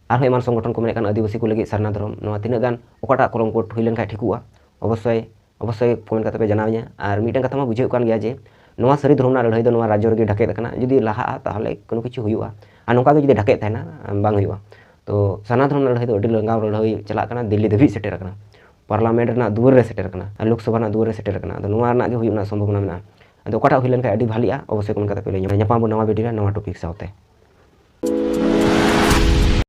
ᱟᱨᱦᱚᱸ ᱮᱢᱟᱱ ᱥᱚᱝᱜᱚᱴᱷᱚᱱ ᱠᱚ ᱢᱮᱱᱮᱫ ᱠᱟᱱ ᱟᱹᱫᱤᱵᱟᱹᱥᱤ ᱠᱚ ᱞᱟᱹᱜᱤᱫ ᱥᱟᱨᱱᱟ ᱫᱷᱚᱨᱚᱢ, ᱱᱚᱣᱟ ᱛᱤᱱᱟᱹᱜ ᱜᱟᱱ ᱚᱠᱟᱴᱟᱜ ᱠᱚᱞᱚᱢ ᱠᱳᱰ ᱦᱩᱭ ᱞᱮᱱᱠᱷᱟᱱ ᱴᱷᱤᱠᱚᱜᱼᱟ? ᱚᱵᱚᱥᱥᱳᱭ, ᱚᱵᱚᱥᱥᱳᱭ ᱠᱚᱢᱮᱱᱴ ᱠᱟᱛᱮ ᱯᱮ ᱡᱟᱱᱟᱣ ᱤᱧᱟ᱾ ᱟᱨ ᱢᱤᱫᱴᱟᱝ ᱠᱟᱛᱷᱟ ᱢᱟ ᱵᱩᱡᱷᱟᱹᱜ ᱠᱟᱱ ᱜᱮᱭᱟ ᱡᱮ ᱱᱚᱣᱟ ᱥᱟᱹᱨᱤ ᱫᱷᱚᱨᱚᱢ ᱨᱮᱱᱟᱜ ᱞᱟᱹᱲᱦᱟᱹᱭ ᱫᱚ ᱱᱚᱣᱟ ᱨᱟᱡᱽᱡᱚ ᱨᱮᱜᱮ ᱰᱷᱟᱠᱮᱫ ᱟᱠᱟᱱᱟ᱾ ᱡᱩᱫᱤ ᱞᱟᱦᱟᱜᱼᱟ, ᱛᱟᱦᱚᱞᱮ ᱠᱳᱱᱳ ᱠᱤᱪᱷᱩ ᱦᱩᱭᱩᱜᱼᱟ᱾ ᱟᱨ ᱱᱚᱝᱠᱟ ᱜᱮ ᱡᱩᱫᱤ ᱰᱷᱟᱠᱮᱫ ᱛᱟᱦᱮᱱᱟ, ᱵᱟᱝ ᱦᱩᱭᱩᱜᱼᱟ᱾ ᱛᱚ ᱥᱟᱨᱱᱟ ᱫᱷᱚᱨᱚᱢ ᱨᱮᱱᱟᱜ ᱞᱟᱹᱲᱦᱟᱹᱭ ᱫᱚ ᱟᱹᱰᱤ ᱨᱟᱸᱜᱟᱣ ᱞᱟᱹᱲᱦᱟᱹᱭ ᱪᱟᱞᱟᱜ ᱠᱟᱱᱟ, ᱫᱤᱞᱞᱤ ᱫᱷᱟᱹᱵᱤᱡ ᱥᱮᱴᱮᱨ ᱟᱠᱟᱱᱟ, ᱯᱟᱨᱞᱟᱢᱮᱱᱴ ᱨᱮᱱᱟᱜ ᱫᱩᱣᱟᱹᱨ ᱨᱮ ᱥᱮᱴᱮᱨ ᱟᱠᱟᱱᱟ, ᱟᱨ ᱞᱳᱠᱥᱚᱵᱷᱟ ᱨᱮᱱᱟᱜ ᱫᱩᱣᱟᱹᱨ ᱨᱮ ᱥᱮᱴᱮᱨ ᱟᱠᱟᱱᱟ᱾ ᱟᱫᱚ ᱱᱚᱣᱟ ᱨᱮᱱᱟᱜ ᱜᱮ ᱦᱩᱭᱩᱜ ᱨᱮᱱᱟᱜ ᱥᱚᱢᱵᱷᱚᱵᱚᱱᱟ ᱢᱮᱱᱟᱜᱼᱟ᱾ ᱟᱫᱚ ᱚᱠᱟᱴᱟᱜ ᱦᱩᱭ ᱞᱮᱱᱠᱷᱟᱱ ᱟᱹᱰᱤ ᱵᱷᱟᱞᱤᱜᱼᱟ, ᱚᱵᱚᱥᱥᱳᱭ ᱠᱚᱢᱮᱱᱴ ᱠᱟᱛᱮ ᱯᱮ ᱞᱟᱹᱭ ᱧᱟᱢᱟ᱾ ᱧᱟᱯᱟᱢ ᱵᱚᱱ ᱱᱟᱣᱟ ᱵᱷᱤᱰᱤᱭᱳ ᱨᱮ ᱱᱟᱣᱟ ᱴᱚᱯᱤᱠ ᱥᱟᱶᱛᱮ᱾